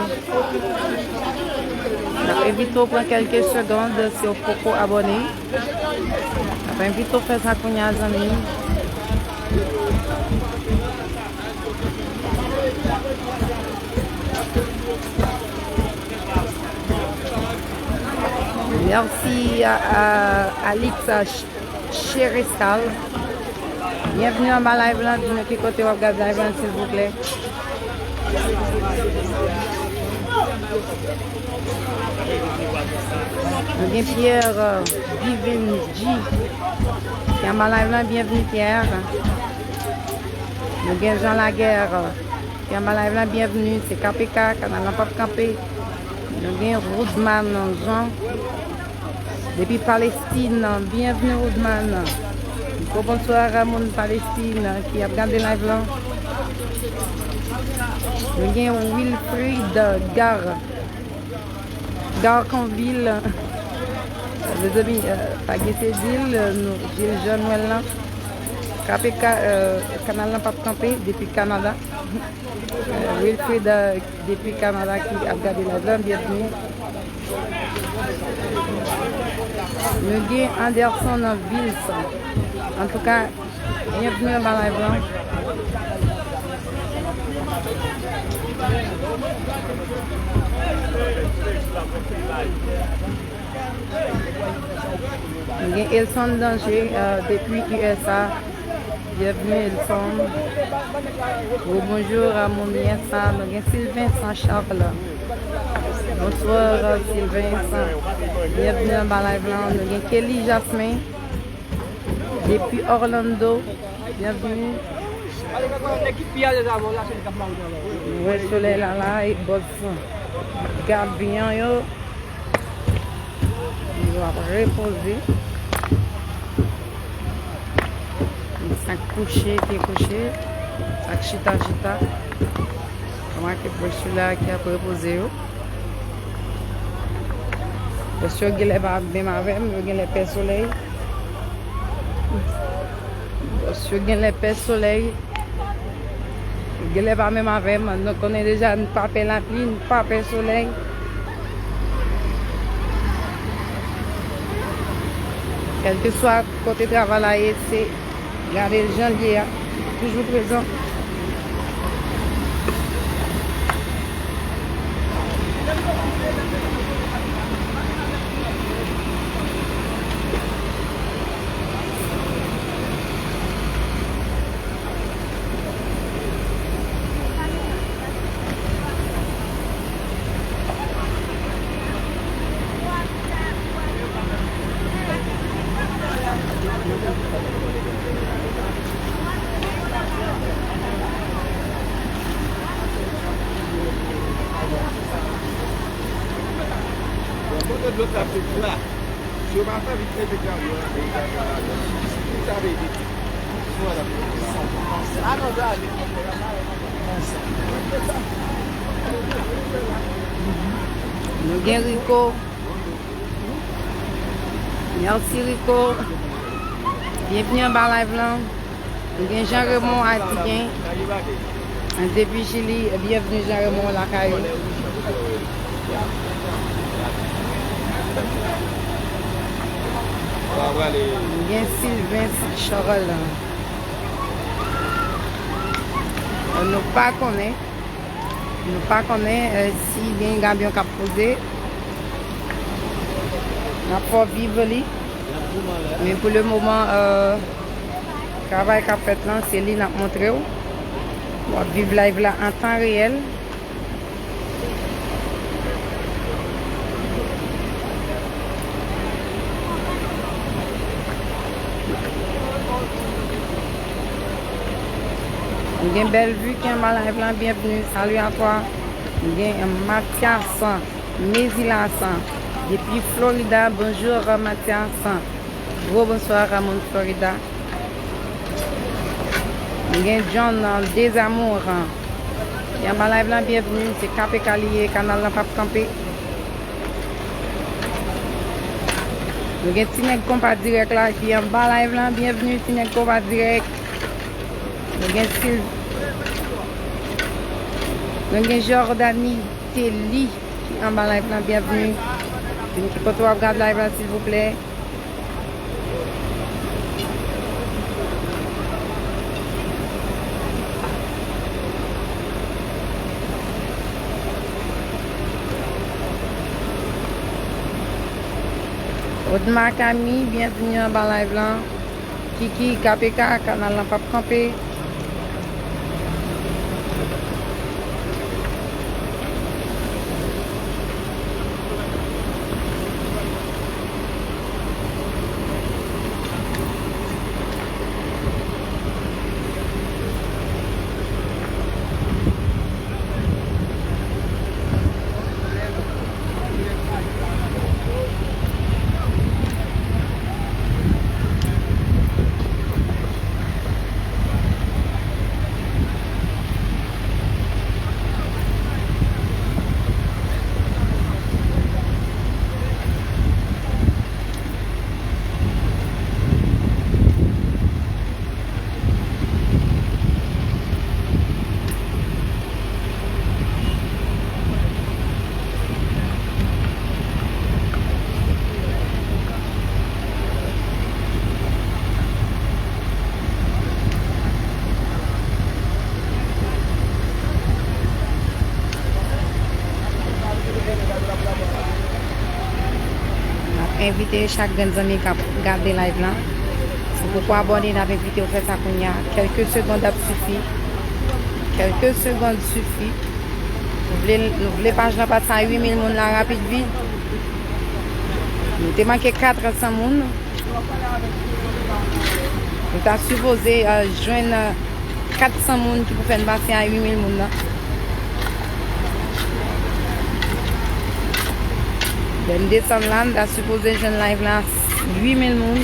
N ap envite w pran kèlke segond si w poko abòne. N ap envite w fè sa kounye a, zanmi. Mèsi a, a Alix, a Ch-, Cherestal. Byenvni anba live lan, di nou ki kote w ap gade live lan, silvouplè. Nou gen Pierre, euh, Divine G. Ki anba live lan, byenvni Pierre. Nou gen Jean Laguerre. Ki anba live lan, byenvni. Se K P K, kanal lan p ap kanpe. Nou gen Roodman Jean. Depi Palestine, byenvni Roodman. Gwo bonswa a moun Palestine ki ap gade live lan. Nou gen Wilfrid Gar. Garconville. Mezanmi, euh, pa gen se dil, euh, nou, dil Jean Noël lan. K P K, euh, kanal lan p ap kanpe depi Kanada. Euh, Wilfrid, euh, depi Kanada ki ap gade live lan, byenvni. Nou gen Anderson Vils. Antouka, byenvni anba live lan. Nou gen Elson Danger, euh, depi U S A. Byenvni, Elson. Gwo bonjou a moun U S A. Nou gen Sylvain Saint Charles. Bonswa, Sylvain Saint. Byenvni anba live lan. Nou gen Kelly Jasmin. Depi Orlando. Byenvni. Nou wè solèy la la, e bòs gabyan yo. Yo ap repoze. Sa k kouche, te kouche. Sa k chita, chita. Remake bòs yo la ki ap repoze yo. Bòs yo genlè pa menm avè m, yo genlè pè solèy. Bòs yo genlè pè solèy. Genlè pa menm avè m, nou konnen deja n pa pè lapli, n pa pè solèy. Kèlkeswa kote travay la ye, se gade l jan l ye a, toujou prezan. Bon, kote dlo t ap soti la? Si yo pa fè vit mete kamyon an, yo ta fè ladan. Ki sa vle di? Nou gen Rico. Mèsi Rico. Byenvni anba live lan. Nou gen Jean Raymond Adigen. Depi Chili, byenvni Jean Raymond lakay ou. Nou gen Sylvain Charles. Nou pa konnen. Nou pa konnen, eh, si gen gabyon k ap poze. N ap fè w viv li. Men pou le moman, eh, travay k ap fèt lan, se li n ap montre w. W ap viv live la an tan reyèl. Nou gen Bellevue ki anba live lan, byenvni, salut à toi. Nou gen Mathias Mézilas depi Florida, bonjour Mathias. Gwo bonswa Ramon Florida. Nou gen John, uh, Desamour, uh, ki anba live lan, byenvni, se K P K li ye, kanal lan p ap kanpe. Nou gen Ti Nèg Konpa Dirèk la ki anba live lan, byenvni Ti Nèg Konpa Dirèk. Nou gen Sil-, nou gen Jordanie Telly ki anba live lan, byenvni. Vin ki kote w ap gad live lan silvouplè. Odma Camille, byenvni anba live lan. Kiki, K P K, kanal lan p ap kanpe. N ap envite chak grenn zanmi k ap gade live lan. Si w poko abòne, n ap envite w fè sa kounye a. Kèlke segond ap sifi. Kèlke segond sifi. Nou vle, nou vle paj lan pase a uit mil moun la rapid vit. Nou te manke kat san moun. Nou ta sipoze, eh, jwenn, eh, kat san moun ki pou fè n pase a uit mil moun nan. Lè n desann la, n ta sipoze jwenn live la uit mil moun.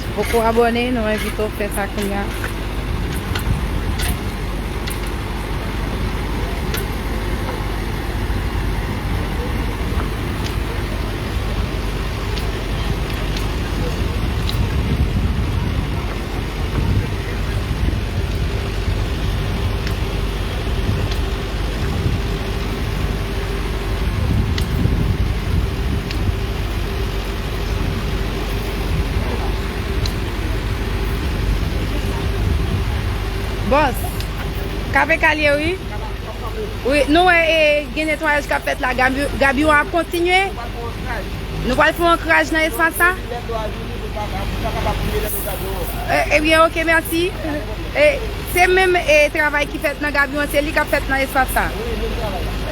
Si w poko abòne, nou envite w fè sa kounye a. Bòs, K P K l ye, wi. Wi, nou wè, e, gen netwayaj k ap fèt la. Gabi-, gabyon ap kontinye. Nou pral fè yon kraj nan espas sa. E, ebyen, oke, mèsi. E, se menm, e, travay ki fèt nan gabyon an, se li k ap fèt nan espas sa.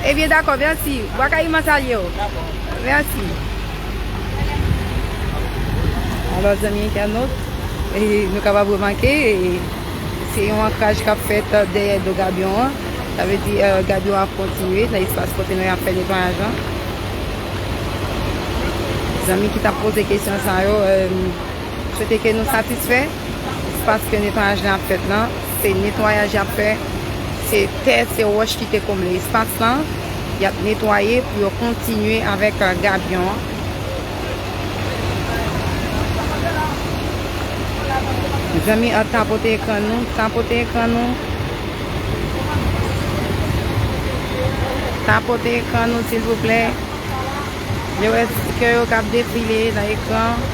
Ebyen, dakò, mèsi. Bwa Kayiman salye w. Mèsi. Alò, zanmi entènot, e, nou kapab remake, e, se yon ankraj k ap fèt dèyè do gabyon an. Sa vle di, e, gabyon an ap kontinye nan espas kote nou ap fè netwayaj lan. Zanmi ki t ap poze kesyon sa yo, e, m swete ke nou satisfè. Espas ke netwayaj lan ap fèt lan, se netwayaj y ap fè, se tè, se wòch ki te konble espas lan. Y ap netwaye pou yo kontinye avèk, e, gabyon an. Mezanmi, an tapote ekran nou, tapote ekran nou. Tapote ekran nou, silvouplè. Vle wè stikè yo k ap defile nan ekran.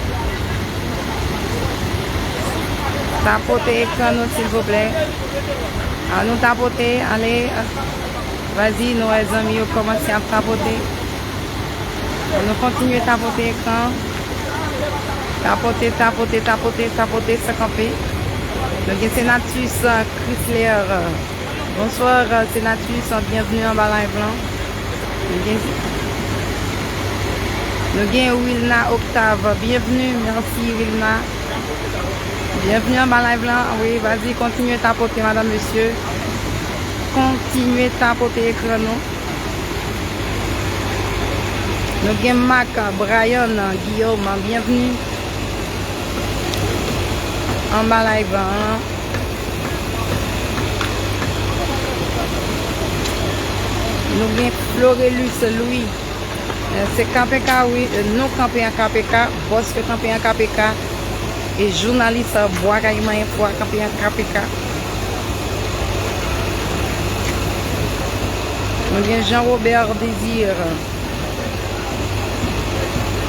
Tapote ekran nou, silvouplè. An nou tapote, ale. Vazi, nou wè zanmi yo kòmanse ap tapote. An nou kontinye tapote ekran. Tapote, tapote, tapote, tapote san kanpe. Nou gen Senatus, e, Chrysler. Bonsoir, e, Senatus, byenvni anba live lan. Nou gen, nou gen Wilna Octave, byenvni, mèsi Wilna. Byenvni anba live lan. Wi, vazi, kontinye tapote, madanm, mesye. Kontinye tapote ekran nou. Nou gen Marc, Brian, Guillaume, byenvni anba live lan. Nou gen Florelus Louis. E, se K P K, wi. E, nou kanpe an K P K. Bòs yo kanpe an K P K. E jounalis, e, Bwa Kayiman Enfo a kanpe an K P K. Nou gen Jean Robert Désir.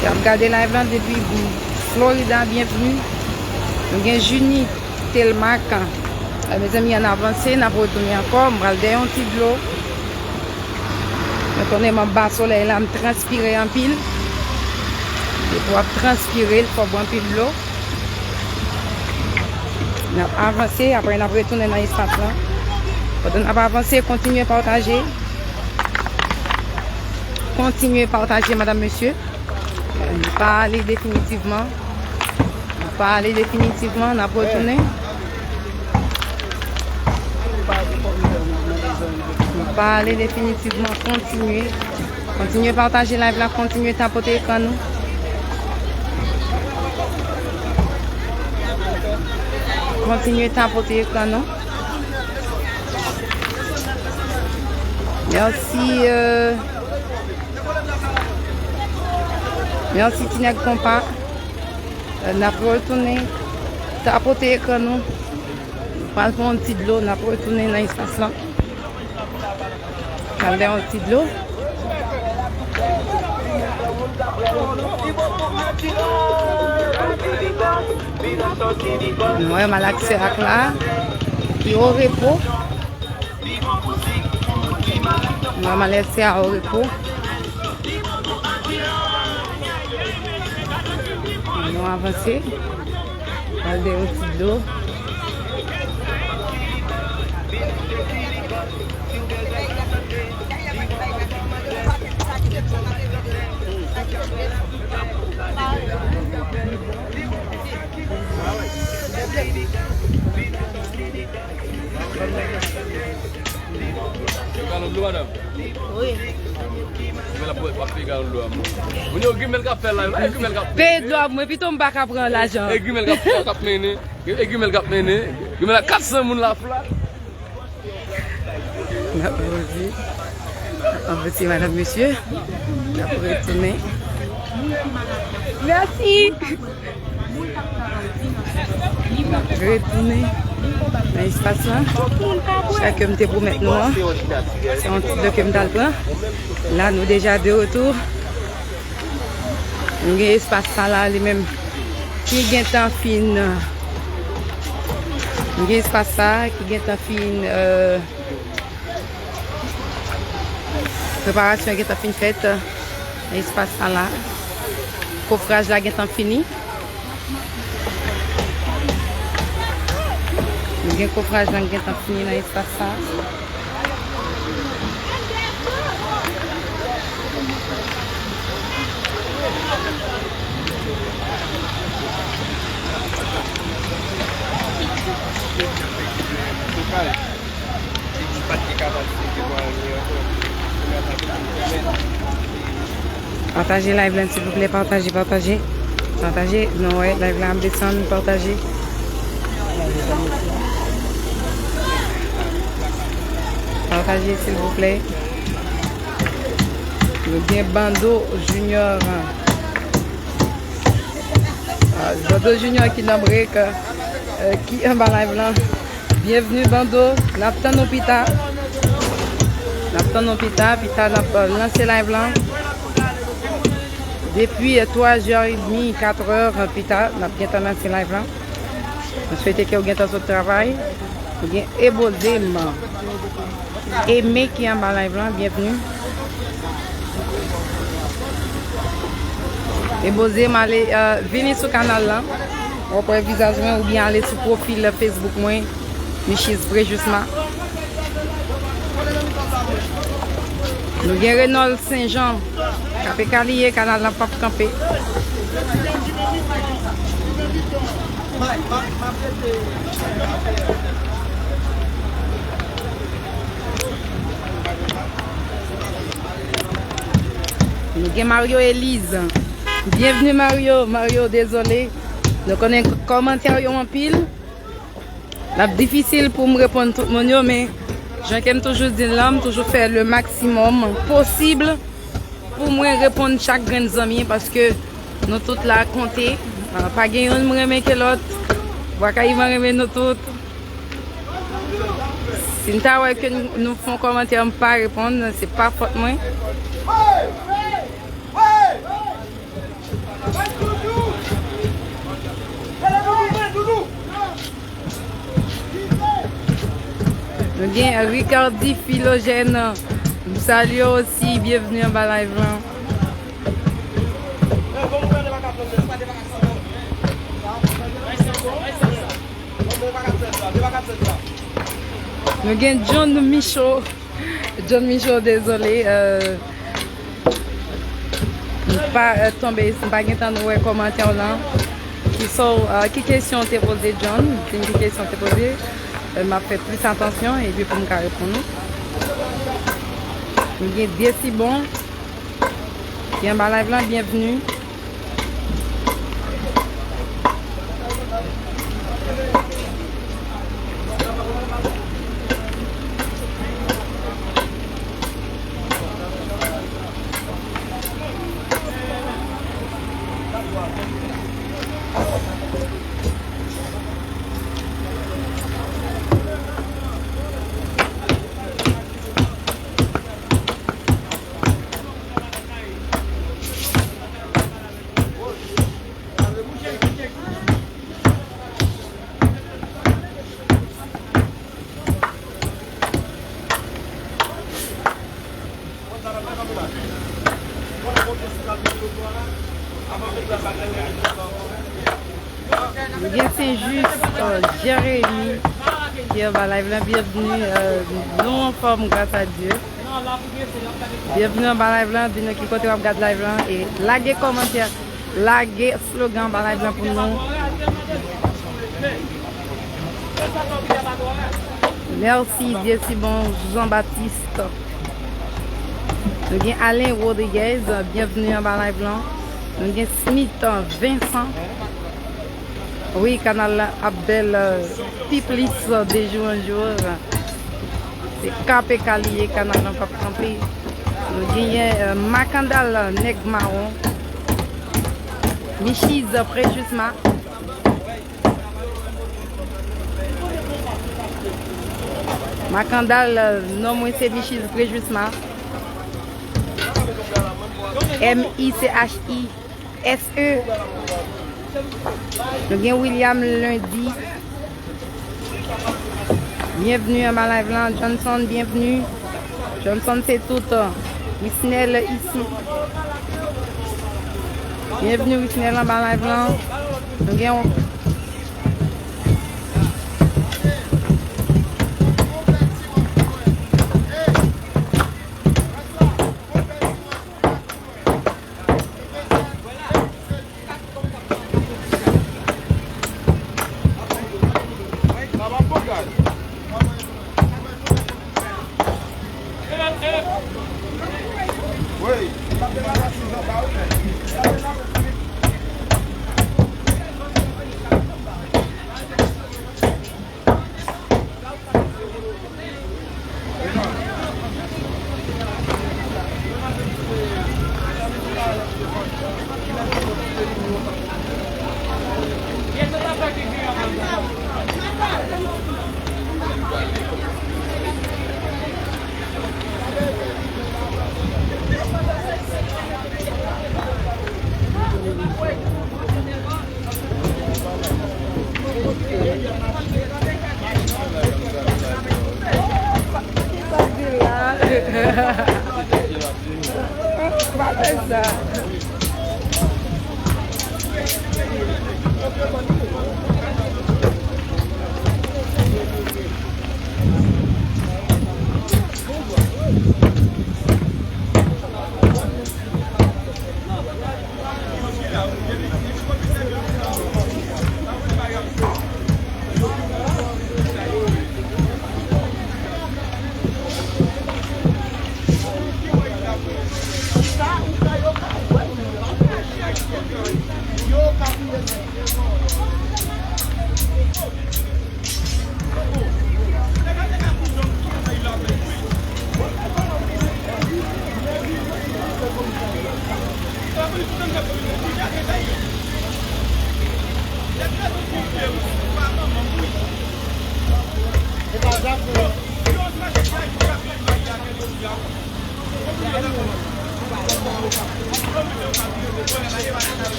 Y ap gade live lan depi Florida, byenvni. Nou gen Junie Telmac. E, mezanmi, ann avanse, n ap retounen ankò. M pral dèyè yon ti dlo. Nou konnen m anba solèy la, m transpire anpil. Depi w ap transpire, l fò w bwè anpil dlo. N ap avanse, apre n ap retounen nan espas lan. Pandan n ap avanse, kontinye pataje. Kontinye pataje, madanm, mesye. Nou pa ale definitivman. Nou pa ale definitivman, n ap retounen. Nou pa ale definitivman, kontinye. Kontinye pataje live la, kontinye tapote ekran nou. Kontinye tapote ekran nou. Mèsi, euh, mèsi ti nèg konpa. Euh, n ap retounen tapote ekran nou. Pral pran yon ti dlo, n ap retounen nan espas lan. Pral bwè yon ti dlo. Nou wè malaksè ak la, ki o repo. Nou wè malaksè a o repo. Nou avanse. Pral bwè yon ti dlo. Yo, galon dlo, madanm. Wi. Grimèl ap, ap peye galon dlo a, mwen. Moun yo, Grimèl k ap fè la, e Grimèl k ap peye. Peye dlo a pou mwen, pito m pa ka pran lajan. E Grimèl k ap, k ap mennen. E Grimèl k ap mennen. Grimèl a kat san moun la flat. N ap avanse. N ap avanse, madanm, mesye. N ap retounen. Mèsi. Retounen nan espas lan. Sa ke m te pwomèt nou an. Se yon ti dlo ke m t al pran. La, nou deja de retou. Nou gen espas sa la, li menm, ki gentan fin, Gen espas sa ki gentan fin, euh, preparasyon gentan fin fèt nan espas sa la. Kofraj la gentan fini. Nou gen kofraj la gentan fini nan espas sa. Pataje live lan, silvouplè, pataje, pataje. Pataje, nou wè live lan ap desann, pataje. Pataje, silvouplè. Nou gen Bando Junior. Ah, Bando Junior ki nan break, euh, ki anba live lan. Byenvni Bando, n ap tann ou pita. N ap tann ou pita, pita n ap, euh, lanse live lan. Depi, euh, twa zè edmi, kat è, euh, pita, n ap gentan lanse live lan. M swete ke w gentan sot travay. Ou gen Ebozem. Eme ki anba live lan, byenvni. Ebozem, ale, euh, vini sou kanal lan. W ap wè vizaj mwen oubyen ale sou pwofil Facebook mwen, Michise Prejusma. Nou gen Renold Saint Jean. K P K li ye, kanal lan p ap kanpe. Nou gen Mario Elise. Byenvni Mario. Mario, dezole. Nou konnen k-, kòmantè yo anpil. L ap difisil pou m reponn tout moun yo, men jan ke m toujou di l lan, m toujou fè le maximum posib pou mwen reponn chak grenn zanmi, paske nou tout la konte. Ah, pa gen youn m renmen ke lòt. Bwa Kayiman renmen nou tout. Si m ta wè ke n-, nou fè yon kòmantè, m pa reponn, se pa fòt mwen. Nou gen Ricardy Philogène. M salye w osi, byenvni anba live lan. Nou gen John Michaud. John Michaud, dezole, euh, m pa, euh, tonbe, m pa gentan wè kòmantè w lan. Ki sa w, euh, ki kesyon w te poze, John? Di m ki kesyon w te poze. Euh, m ap fè plis atansyon epi pou m ka reponn ou. M gen Desibon ki anba live lan, byenvni. Nou gen Saint Just, euh, Jeremy ki anba live lan. Byenvni, euh, nou anfòm gras a Dye. Byenvni anba live lan, di nou ki kote w ap gad live lan e lage kòmantè, lage slogan anba live lan pou nou. Mèsi, Dye si bon, Jean Baptiste. Nou gen Alain Rodriguez, byenvni anba live lan. Nou gen Smith Vincent. Wi, kanal la ap bèl, euh, pi plis, euh, de jou an jou. Se K P K li ye, kanal lan p ap kanpe. Nou genyen, euh, Makandal, euh, nèg mawon. Michiz, euh, Prejusma. Makandal, euh, non mwen se Michiz Prejusma. M I C H I. S E. Nou gen William Lundi. Byenvni anba live lan, Johnson, byenvni. Johnson se tout. Wisnel isi. Byenvni Wisnel anba live lan. Nou gen yon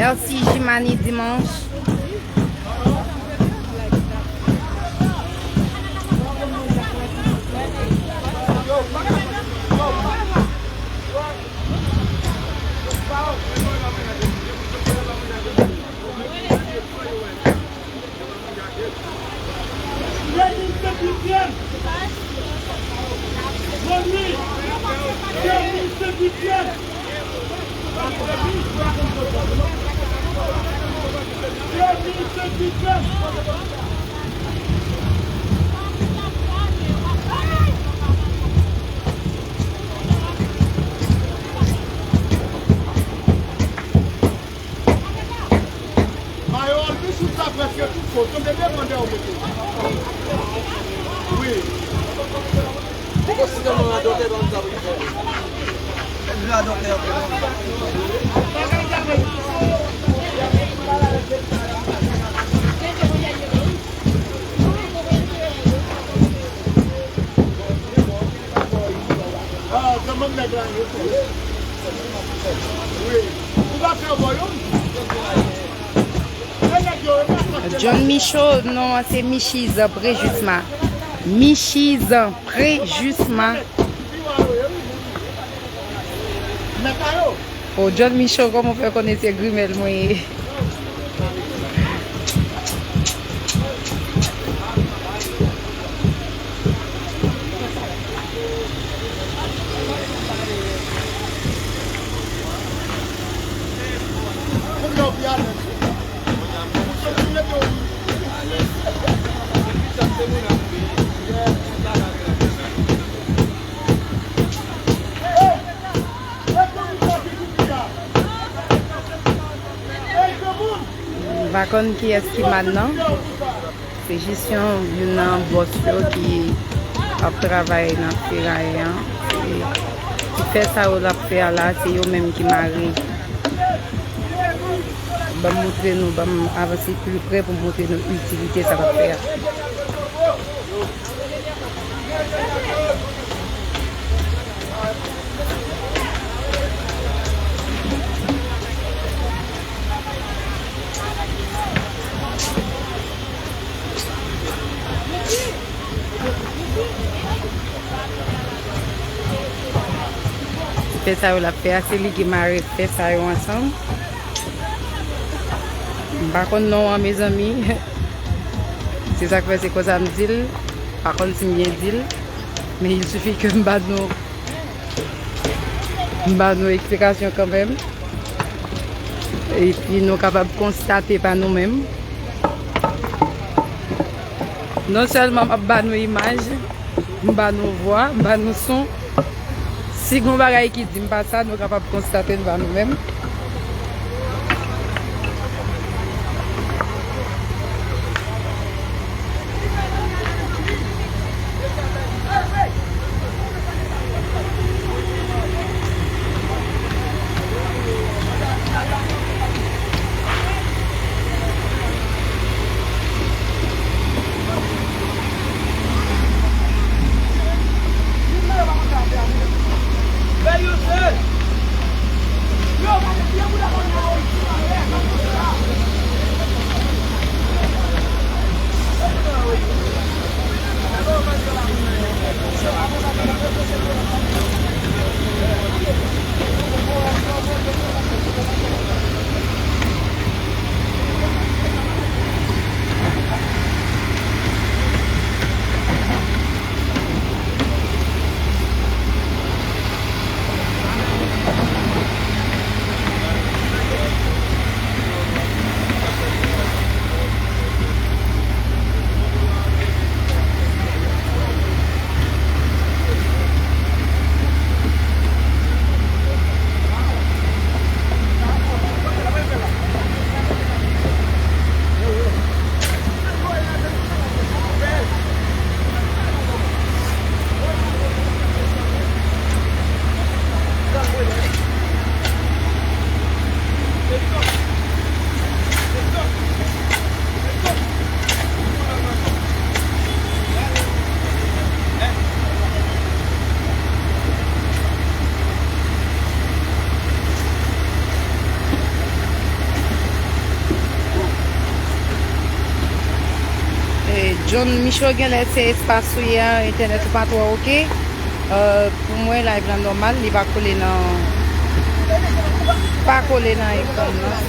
Mèsi, Jimani Dimanche. Mayo Alvis ou sa prèske tout fo. Tonbe devan dèyè w mete. Wi. Ou konsideman radòtè nan sa wi. Radòtè. Ah, kòman nèg la ye? Wi. Ou pa fè bò youn? John Michaud, non an se Michiz Prejisma. Michiz Prejisma. O John Michaud, kòman w fè konnen se grimèl mwen ye? M pa konn kiyès ki mad nan. Se jis yon, youn nan bòs yo ki ap travay nan feraye an. Se, ki fè sa yo l ap fè a la, se yo menm ki mare. Ban m montre nou, ban m avanse pli pre pou m montre nou itilite sa l ap fè a. Fè sa yo l ap fè a, se li ki mare fè sa yo ansanm. M pa konn non an, mezanmi. Se sa k fè se konsa m di l. Pa konn si m byen di l. Men il suffit ke m ba nou, m ba nou eksplikasyon kanmenm. Epi nou kapab konstate pa nou menm. Non sèlman m ap ba nou imaj, m ba nou vwa, m ba nou son. Si gon bagay ki di m pa sa, nou kapab konstate l ba nou menm. E, John Micho, genlè se espas ou ye a, entènèt ou pa twò oke. Euh, pou mwen, live lan nòmal, li pa kole nan, pa kole nan ekran nan.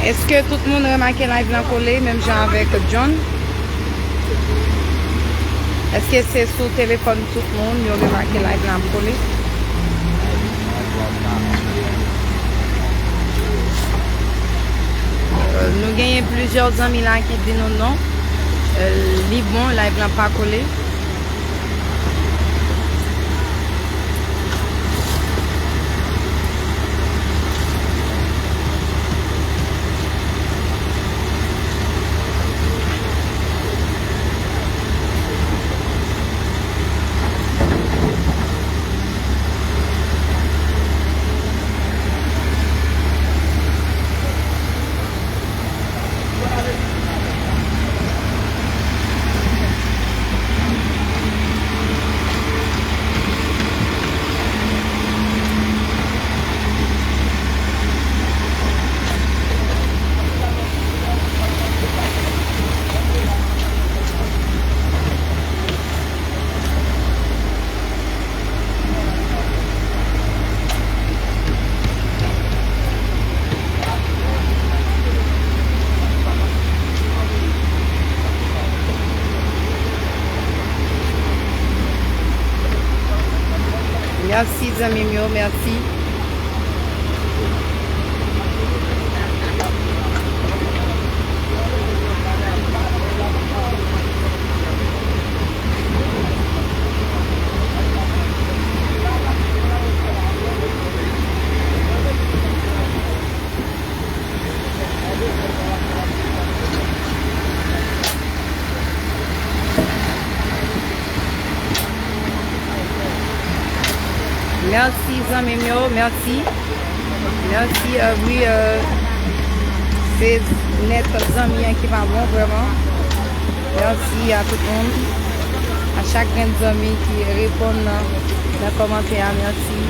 Èske tout moun remake live lan kole menm jan avèk John? Èske se sou telefòn tout moun yo remake live lan ap kole? Euh, nou genyen plizyè zanmi la ki di nou non. Euh, li bon, live lan pa kole. Mèsi, zanmi m yo, mèsi. Mèsi, zanmi m yo, mèsi. Mèsi, euh, wi, euh, se nèt zanmi an ki pa bon, vrèman. Mèsi a tout moun. A chak grenn zanmi ki reponn nan, nan kòmantè a, mèsi.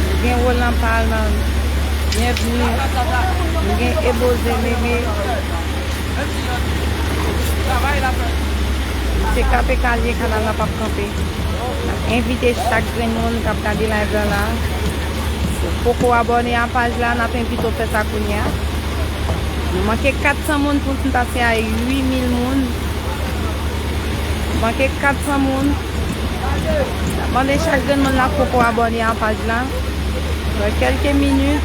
Nou gen Roland Parlant, byenvni. Nou gen Eboze Meme. Se K P K l ye, kanal la p ap kanpe. N ap envite chak grenn moun k ap gade live la la. Si w poko abòne a paj la, n ap envite w fè sa kounye a. Nou manke kat san moun pou n pase a uit mil moun. Manke kat san moun. N ap mande chak grenn moun la poko abòne a paj la. Nan kèlke minit,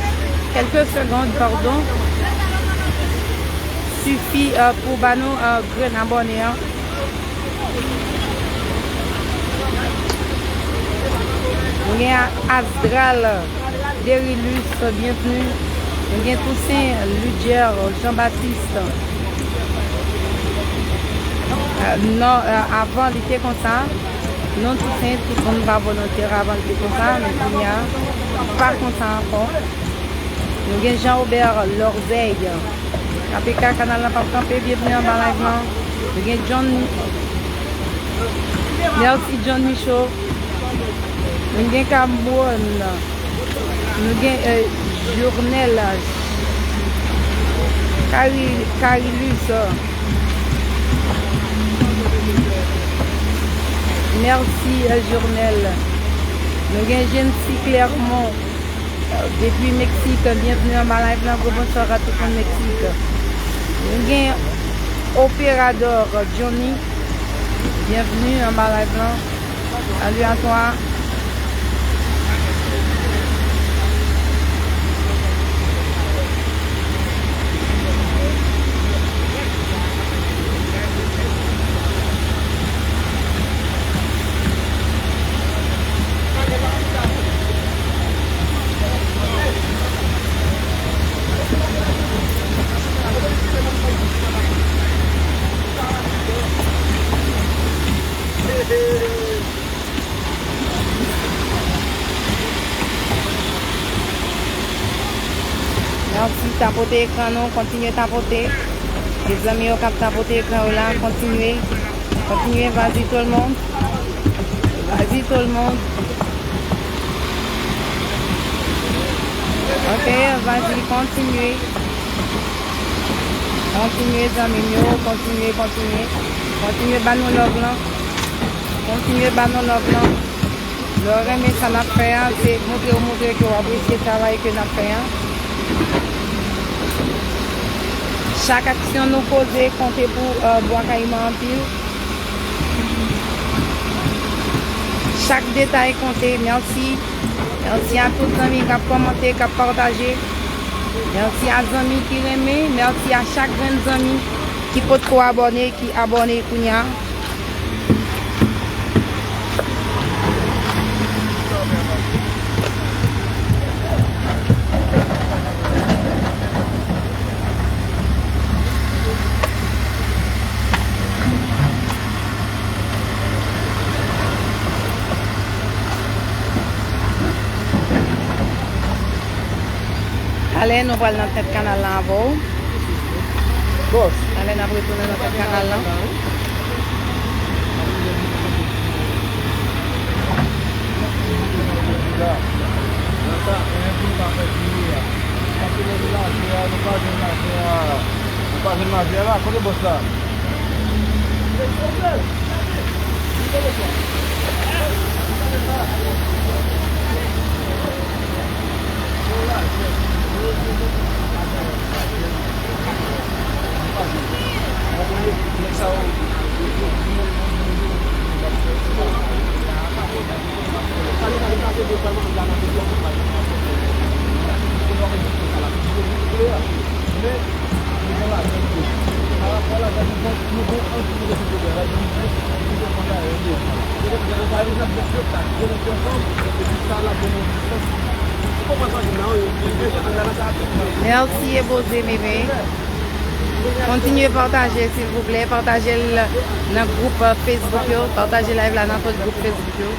kèlke segond, padon, sifi, euh, pou ba nou, euh, grenn abòne an. Nou gen Asdral Derilus, byenvni. Nou gen Toussaint Ludger Jean Baptiste. Euh, non, euh, avan li te konsa. Non, Toussaint, tout moun pa volontè, avan li te konsa, men kounye a, li pa konsa ankò. Nou gen Jean Aubert Lorzèy. K P K, kanal la p ap kanpe, byenvni anba live lan. Nou gen John, mèsi John Michaud. Nou gen Cameron. Nou gen, euh, Journel. Cari-, Carilus. Mèsi, euh, Journel. Nou gen Jency Clermont. Depi Meksik, byenvni anba live lan, gwo bonswa a tout moun Meksik. Nou gen Operador Johnny, byenvni anba live lan. Salut à toi. Mèsi, tapote ekran nou, kontinye tapote. Mezanmi yo k ap tapote ekran yo la, kontinye. Kontinye, vas-y tout le monde. Vas-y tout le monde. Ok, vas-y, kontinye. Kontinye, zanmi m yo, kontinye, kontinye. Kontinye ba nou love lan. Kontinye ba nou love lan. Lè w renmen sa n ap fè a, se montre w montre ke w apresye travay ke n ap fè a. Chak aksyon nou poze konte pou, euh, Bwa Kayiman anpil. Chak detay konte. Mèsi. Mèsi a tout zanmi k ap kòmante, k ap pataje. Mèsi a zanmi ki renmen. Mèsi a chak grenn zanmi ki potko abòne, ki abòne kounye a. Talè, nou pral nan tèt kanal la avè w. Bòs. Talè, n ap retounen nan tèt kanal la. Nou pa jwenn lajan la. Kote bòs la? Mèsi e boze bebe. Kontinye pataje silvouplè. Pataje l nan gwoup, euh, Facebook yo. Pataje live la nan tout gwoup Facebook yo.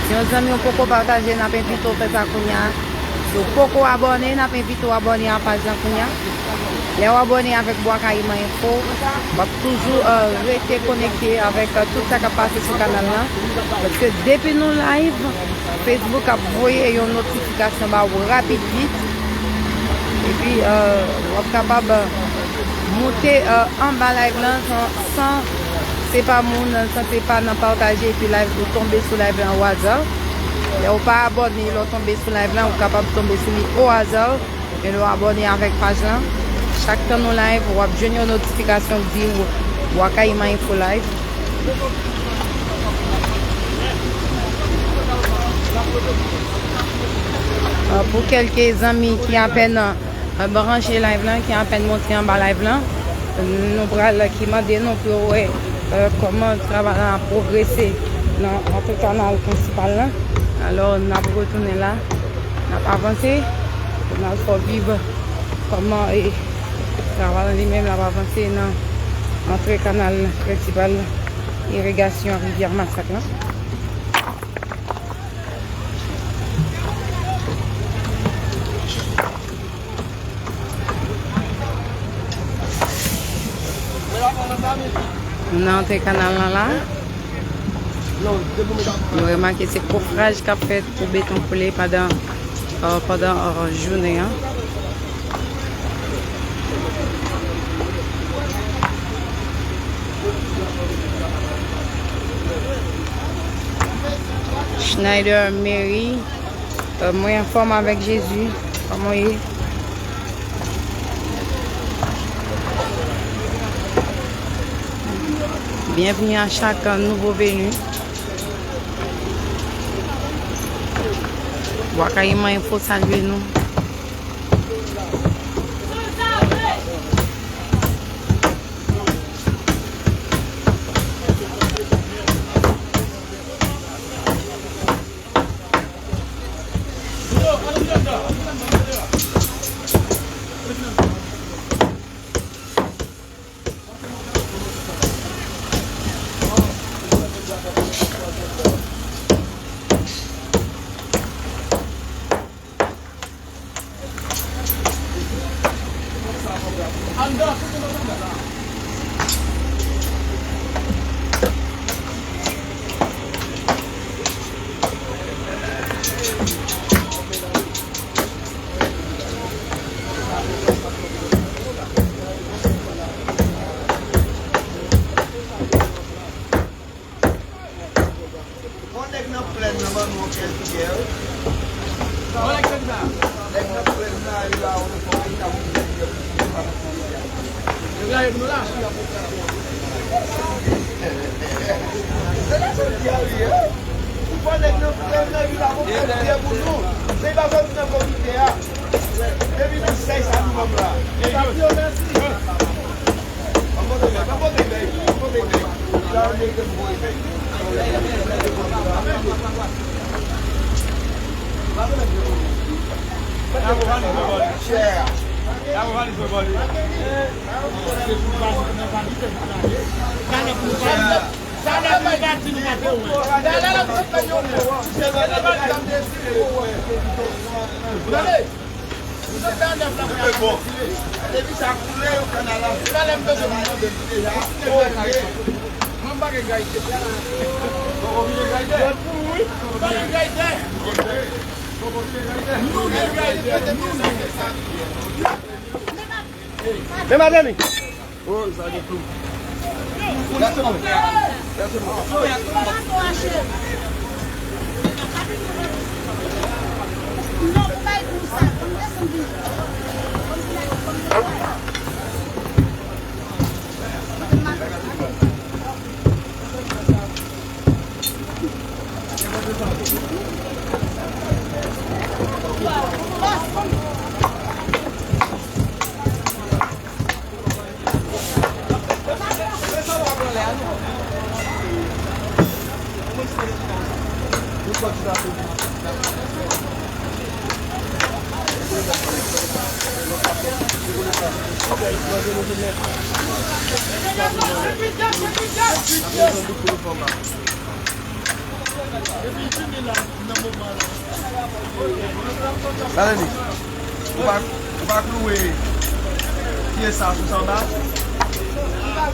Si yon zanmi w poko pataje, n ap envite w fè sa kounye a. Si w poko abòne, n ap envite w abòne a paj la kounye a. Lè w abòne avèk Bwa Kayiman Enfo, w ap toujou, euh, rete konekte avèk, euh, tout sa k ap pase sou kanal la. Paske depi nou live, Facebook ap voye yon notifikasyon ba w rapid vit. Epi, euh, w ap kapab, euh, moute, euh, anba live lan san, san se pa moun, san se pa nan pataje epi live ou tonbe sou live lan o aza. Lè w pa abòne, lè w tonbe sou live lan, ou kapab tonbe sou li o aza. Men lè w abòne avèk paj lan, chak tan nou live, w ap jwenn yon notifikasyon k di w Bwa Kayiman Enfo live. Euh, pou kèlke zanmi ki apèn, euh, branche live lan, ki apèn monte anba live lan, nou pral, ki mande nou pou yo wè, euh, kòman travay la ap pwogrese nan antre kanal prensipal lan. Alò, n ap retounen la. N ap avanse pou n al fè w viv kòman, e, travay la li menm l ap avanse nan antre kanal prensipal irigasyon Rivyè Masak lan. Nou nan antre kanal lan la. Nou remake se kofraj k ap fèt pou beton koule pandan, euh, pandan, euh, jounen an. Schneider Mary, euh, mwen anfòm avèk Jezi. Kòman w ye? Bienvenue à chaque nouveau venu. Bwa Kayiman Enfo salye nou. Bon, nèg nan plèn nan ban nou yon kèl fiyè, wi. Nèg nan plèn nan, li la, ou fò, li ta pou fiyè. Nèg la, e pou nou la. Se la, se fiyè, wi, hein. Ou fò nèg nan plèn nan, li la, ou fè fiyè pou nou. Se pa sòti nan komite a. Depi nan sèy sa nou ban m la. Sa di yo mèsi. Sa la nou pa di nou pa te wè. Gade. Bon, depi sa koule, yo kanal la. Talè m bezwen mande li deja. Mwen pa gen gayitè. Mwen pa gen gayitè. Nou gen gayitè. Nou gen. Men madanm li. Oh, sa gen klou. Salè li. Ou pa, ou pa klouwe pye sa sou sanba?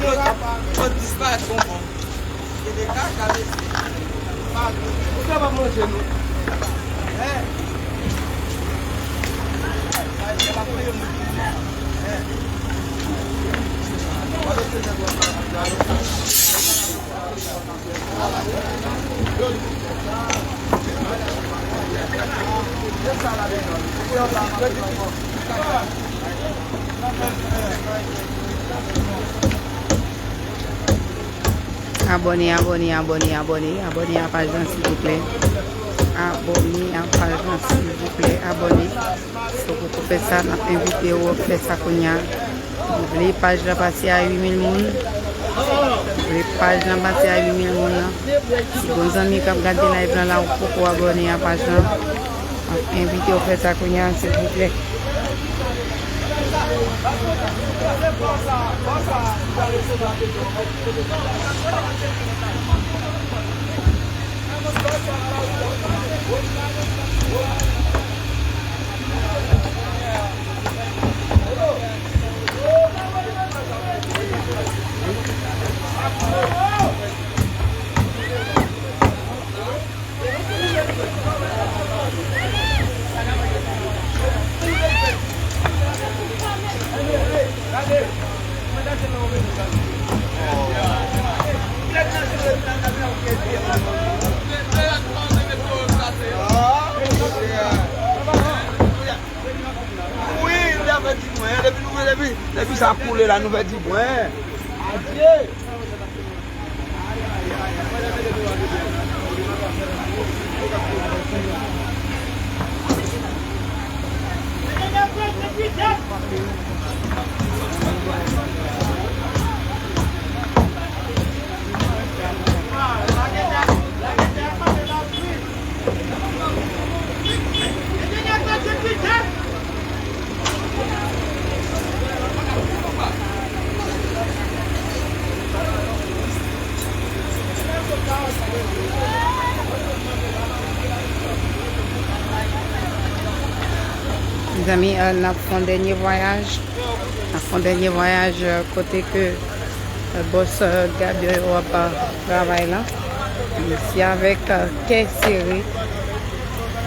Yo, yo disparèt bonbon. Se de kaka, mesye. Ou kapab manje nou. Abòne, abòne, abòne, abòne, abòne a paj lan, silvouplè. Abòne a paj lan, silvouplè, abòne. Si w poko fè sa, n ap envite w fè sa kounye a. Nou vle paj la pase a uit mil moun. Nou vle paj la pase a uit mil moun nan. Si gon zanmi k ap gade live lan la, ou poko abòne a paj lan, m ap envite w fè sa kounye a, silvouplè. Wi, nou ta fè dibwen, depi nou, depi, depi sa koule la, nou fè dibwen. Adye! Mezanmi, euh, n ap fè yon dènye vwayaj. N ap fè yon dènye vwayaj, euh, kote ke, euh, bòs, euh, Gabyo yo ap, euh, travay la. Se avèk, euh, kè sere,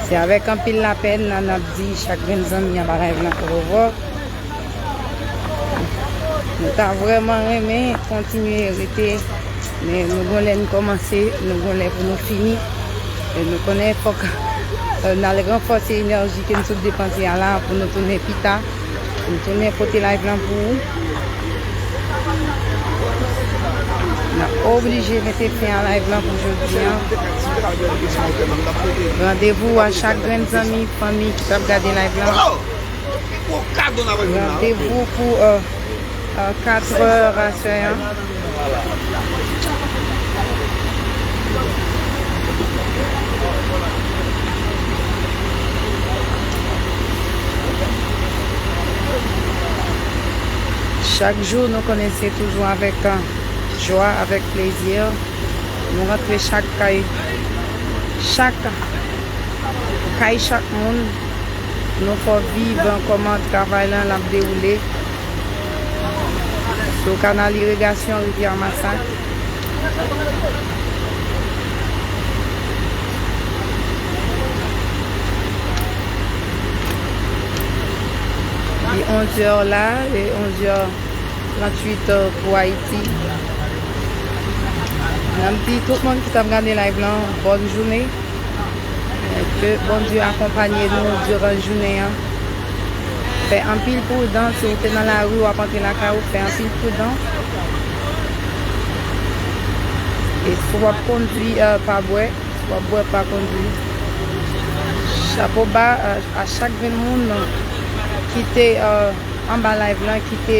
se avèk anpil lapèn n ap di chak grenn zanmi anba live lan orevwa. Nou ta vrèman renmen kontinye rete, men nou gon lè n kòmanse, nou gon lè pou nou fini. E nou konnen fòk, euh, n al ranfòse enèji ke n sot depanse a la pou nou tounen pita. Nou tounen pote live lan pou ou. N ap oblije mete fen a live lan pou jodi a. Randevou a chak grenn zanmi, fanmi ki t ap gade live lan. Randevou pou, euh, euh, katrè aswè a. Chak jou, nou konnen se toujou avèk, euh, jwa, avèk plezi. Nou rantre chak kay, chak kay, chak moun. Nou fè w viv kòman travay lan l ap dewoule sou kanal irigasyon Rivyè Masak. Li onzè la, e onzè tranntuit, euh, pou Ayiti. N ap di tout moun ki t ap gade live lan, bòn jounen. Ke Bondye akonpanye nou diran jounen an. Fè anpil pridan, si w te nan lari, w ap antre lakay ou, fè anpil pridan. E si w ap kondui, euh, pa bwè, si w ap bwè, pa kondui. Chapo ba, euh, a chak grenn moun ki te, euh, anba live lan, ki te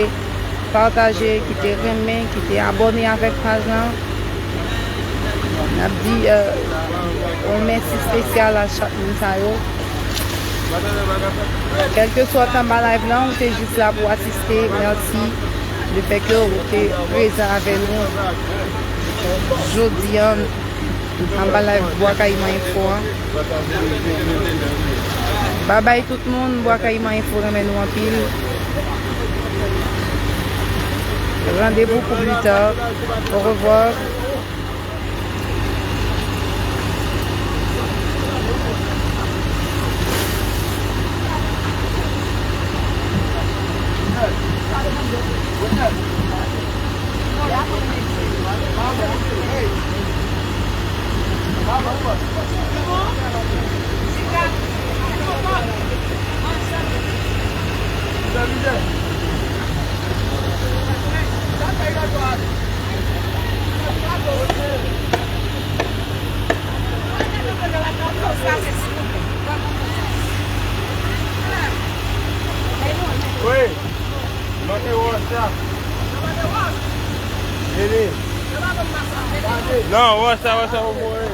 pataje, ki te renmen, ki te abòne avèk paj lan. N ap di, euh, yon mèsi espesyal a chak moun sa yo. Kèlkeswa w t anba live lan, ou te jis la pou w asiste, mèsi lefètke ou te prezan avè nou jodi a anba live Bwa Kayiman Enfo an. Babay tout moun, Bwa Kayiman Enfo renmen nou anpil. Randevou pou pita. Orevwa. Wi. Monte wòch la. Vini. Non, wòch la, wòch la, w ap mouri.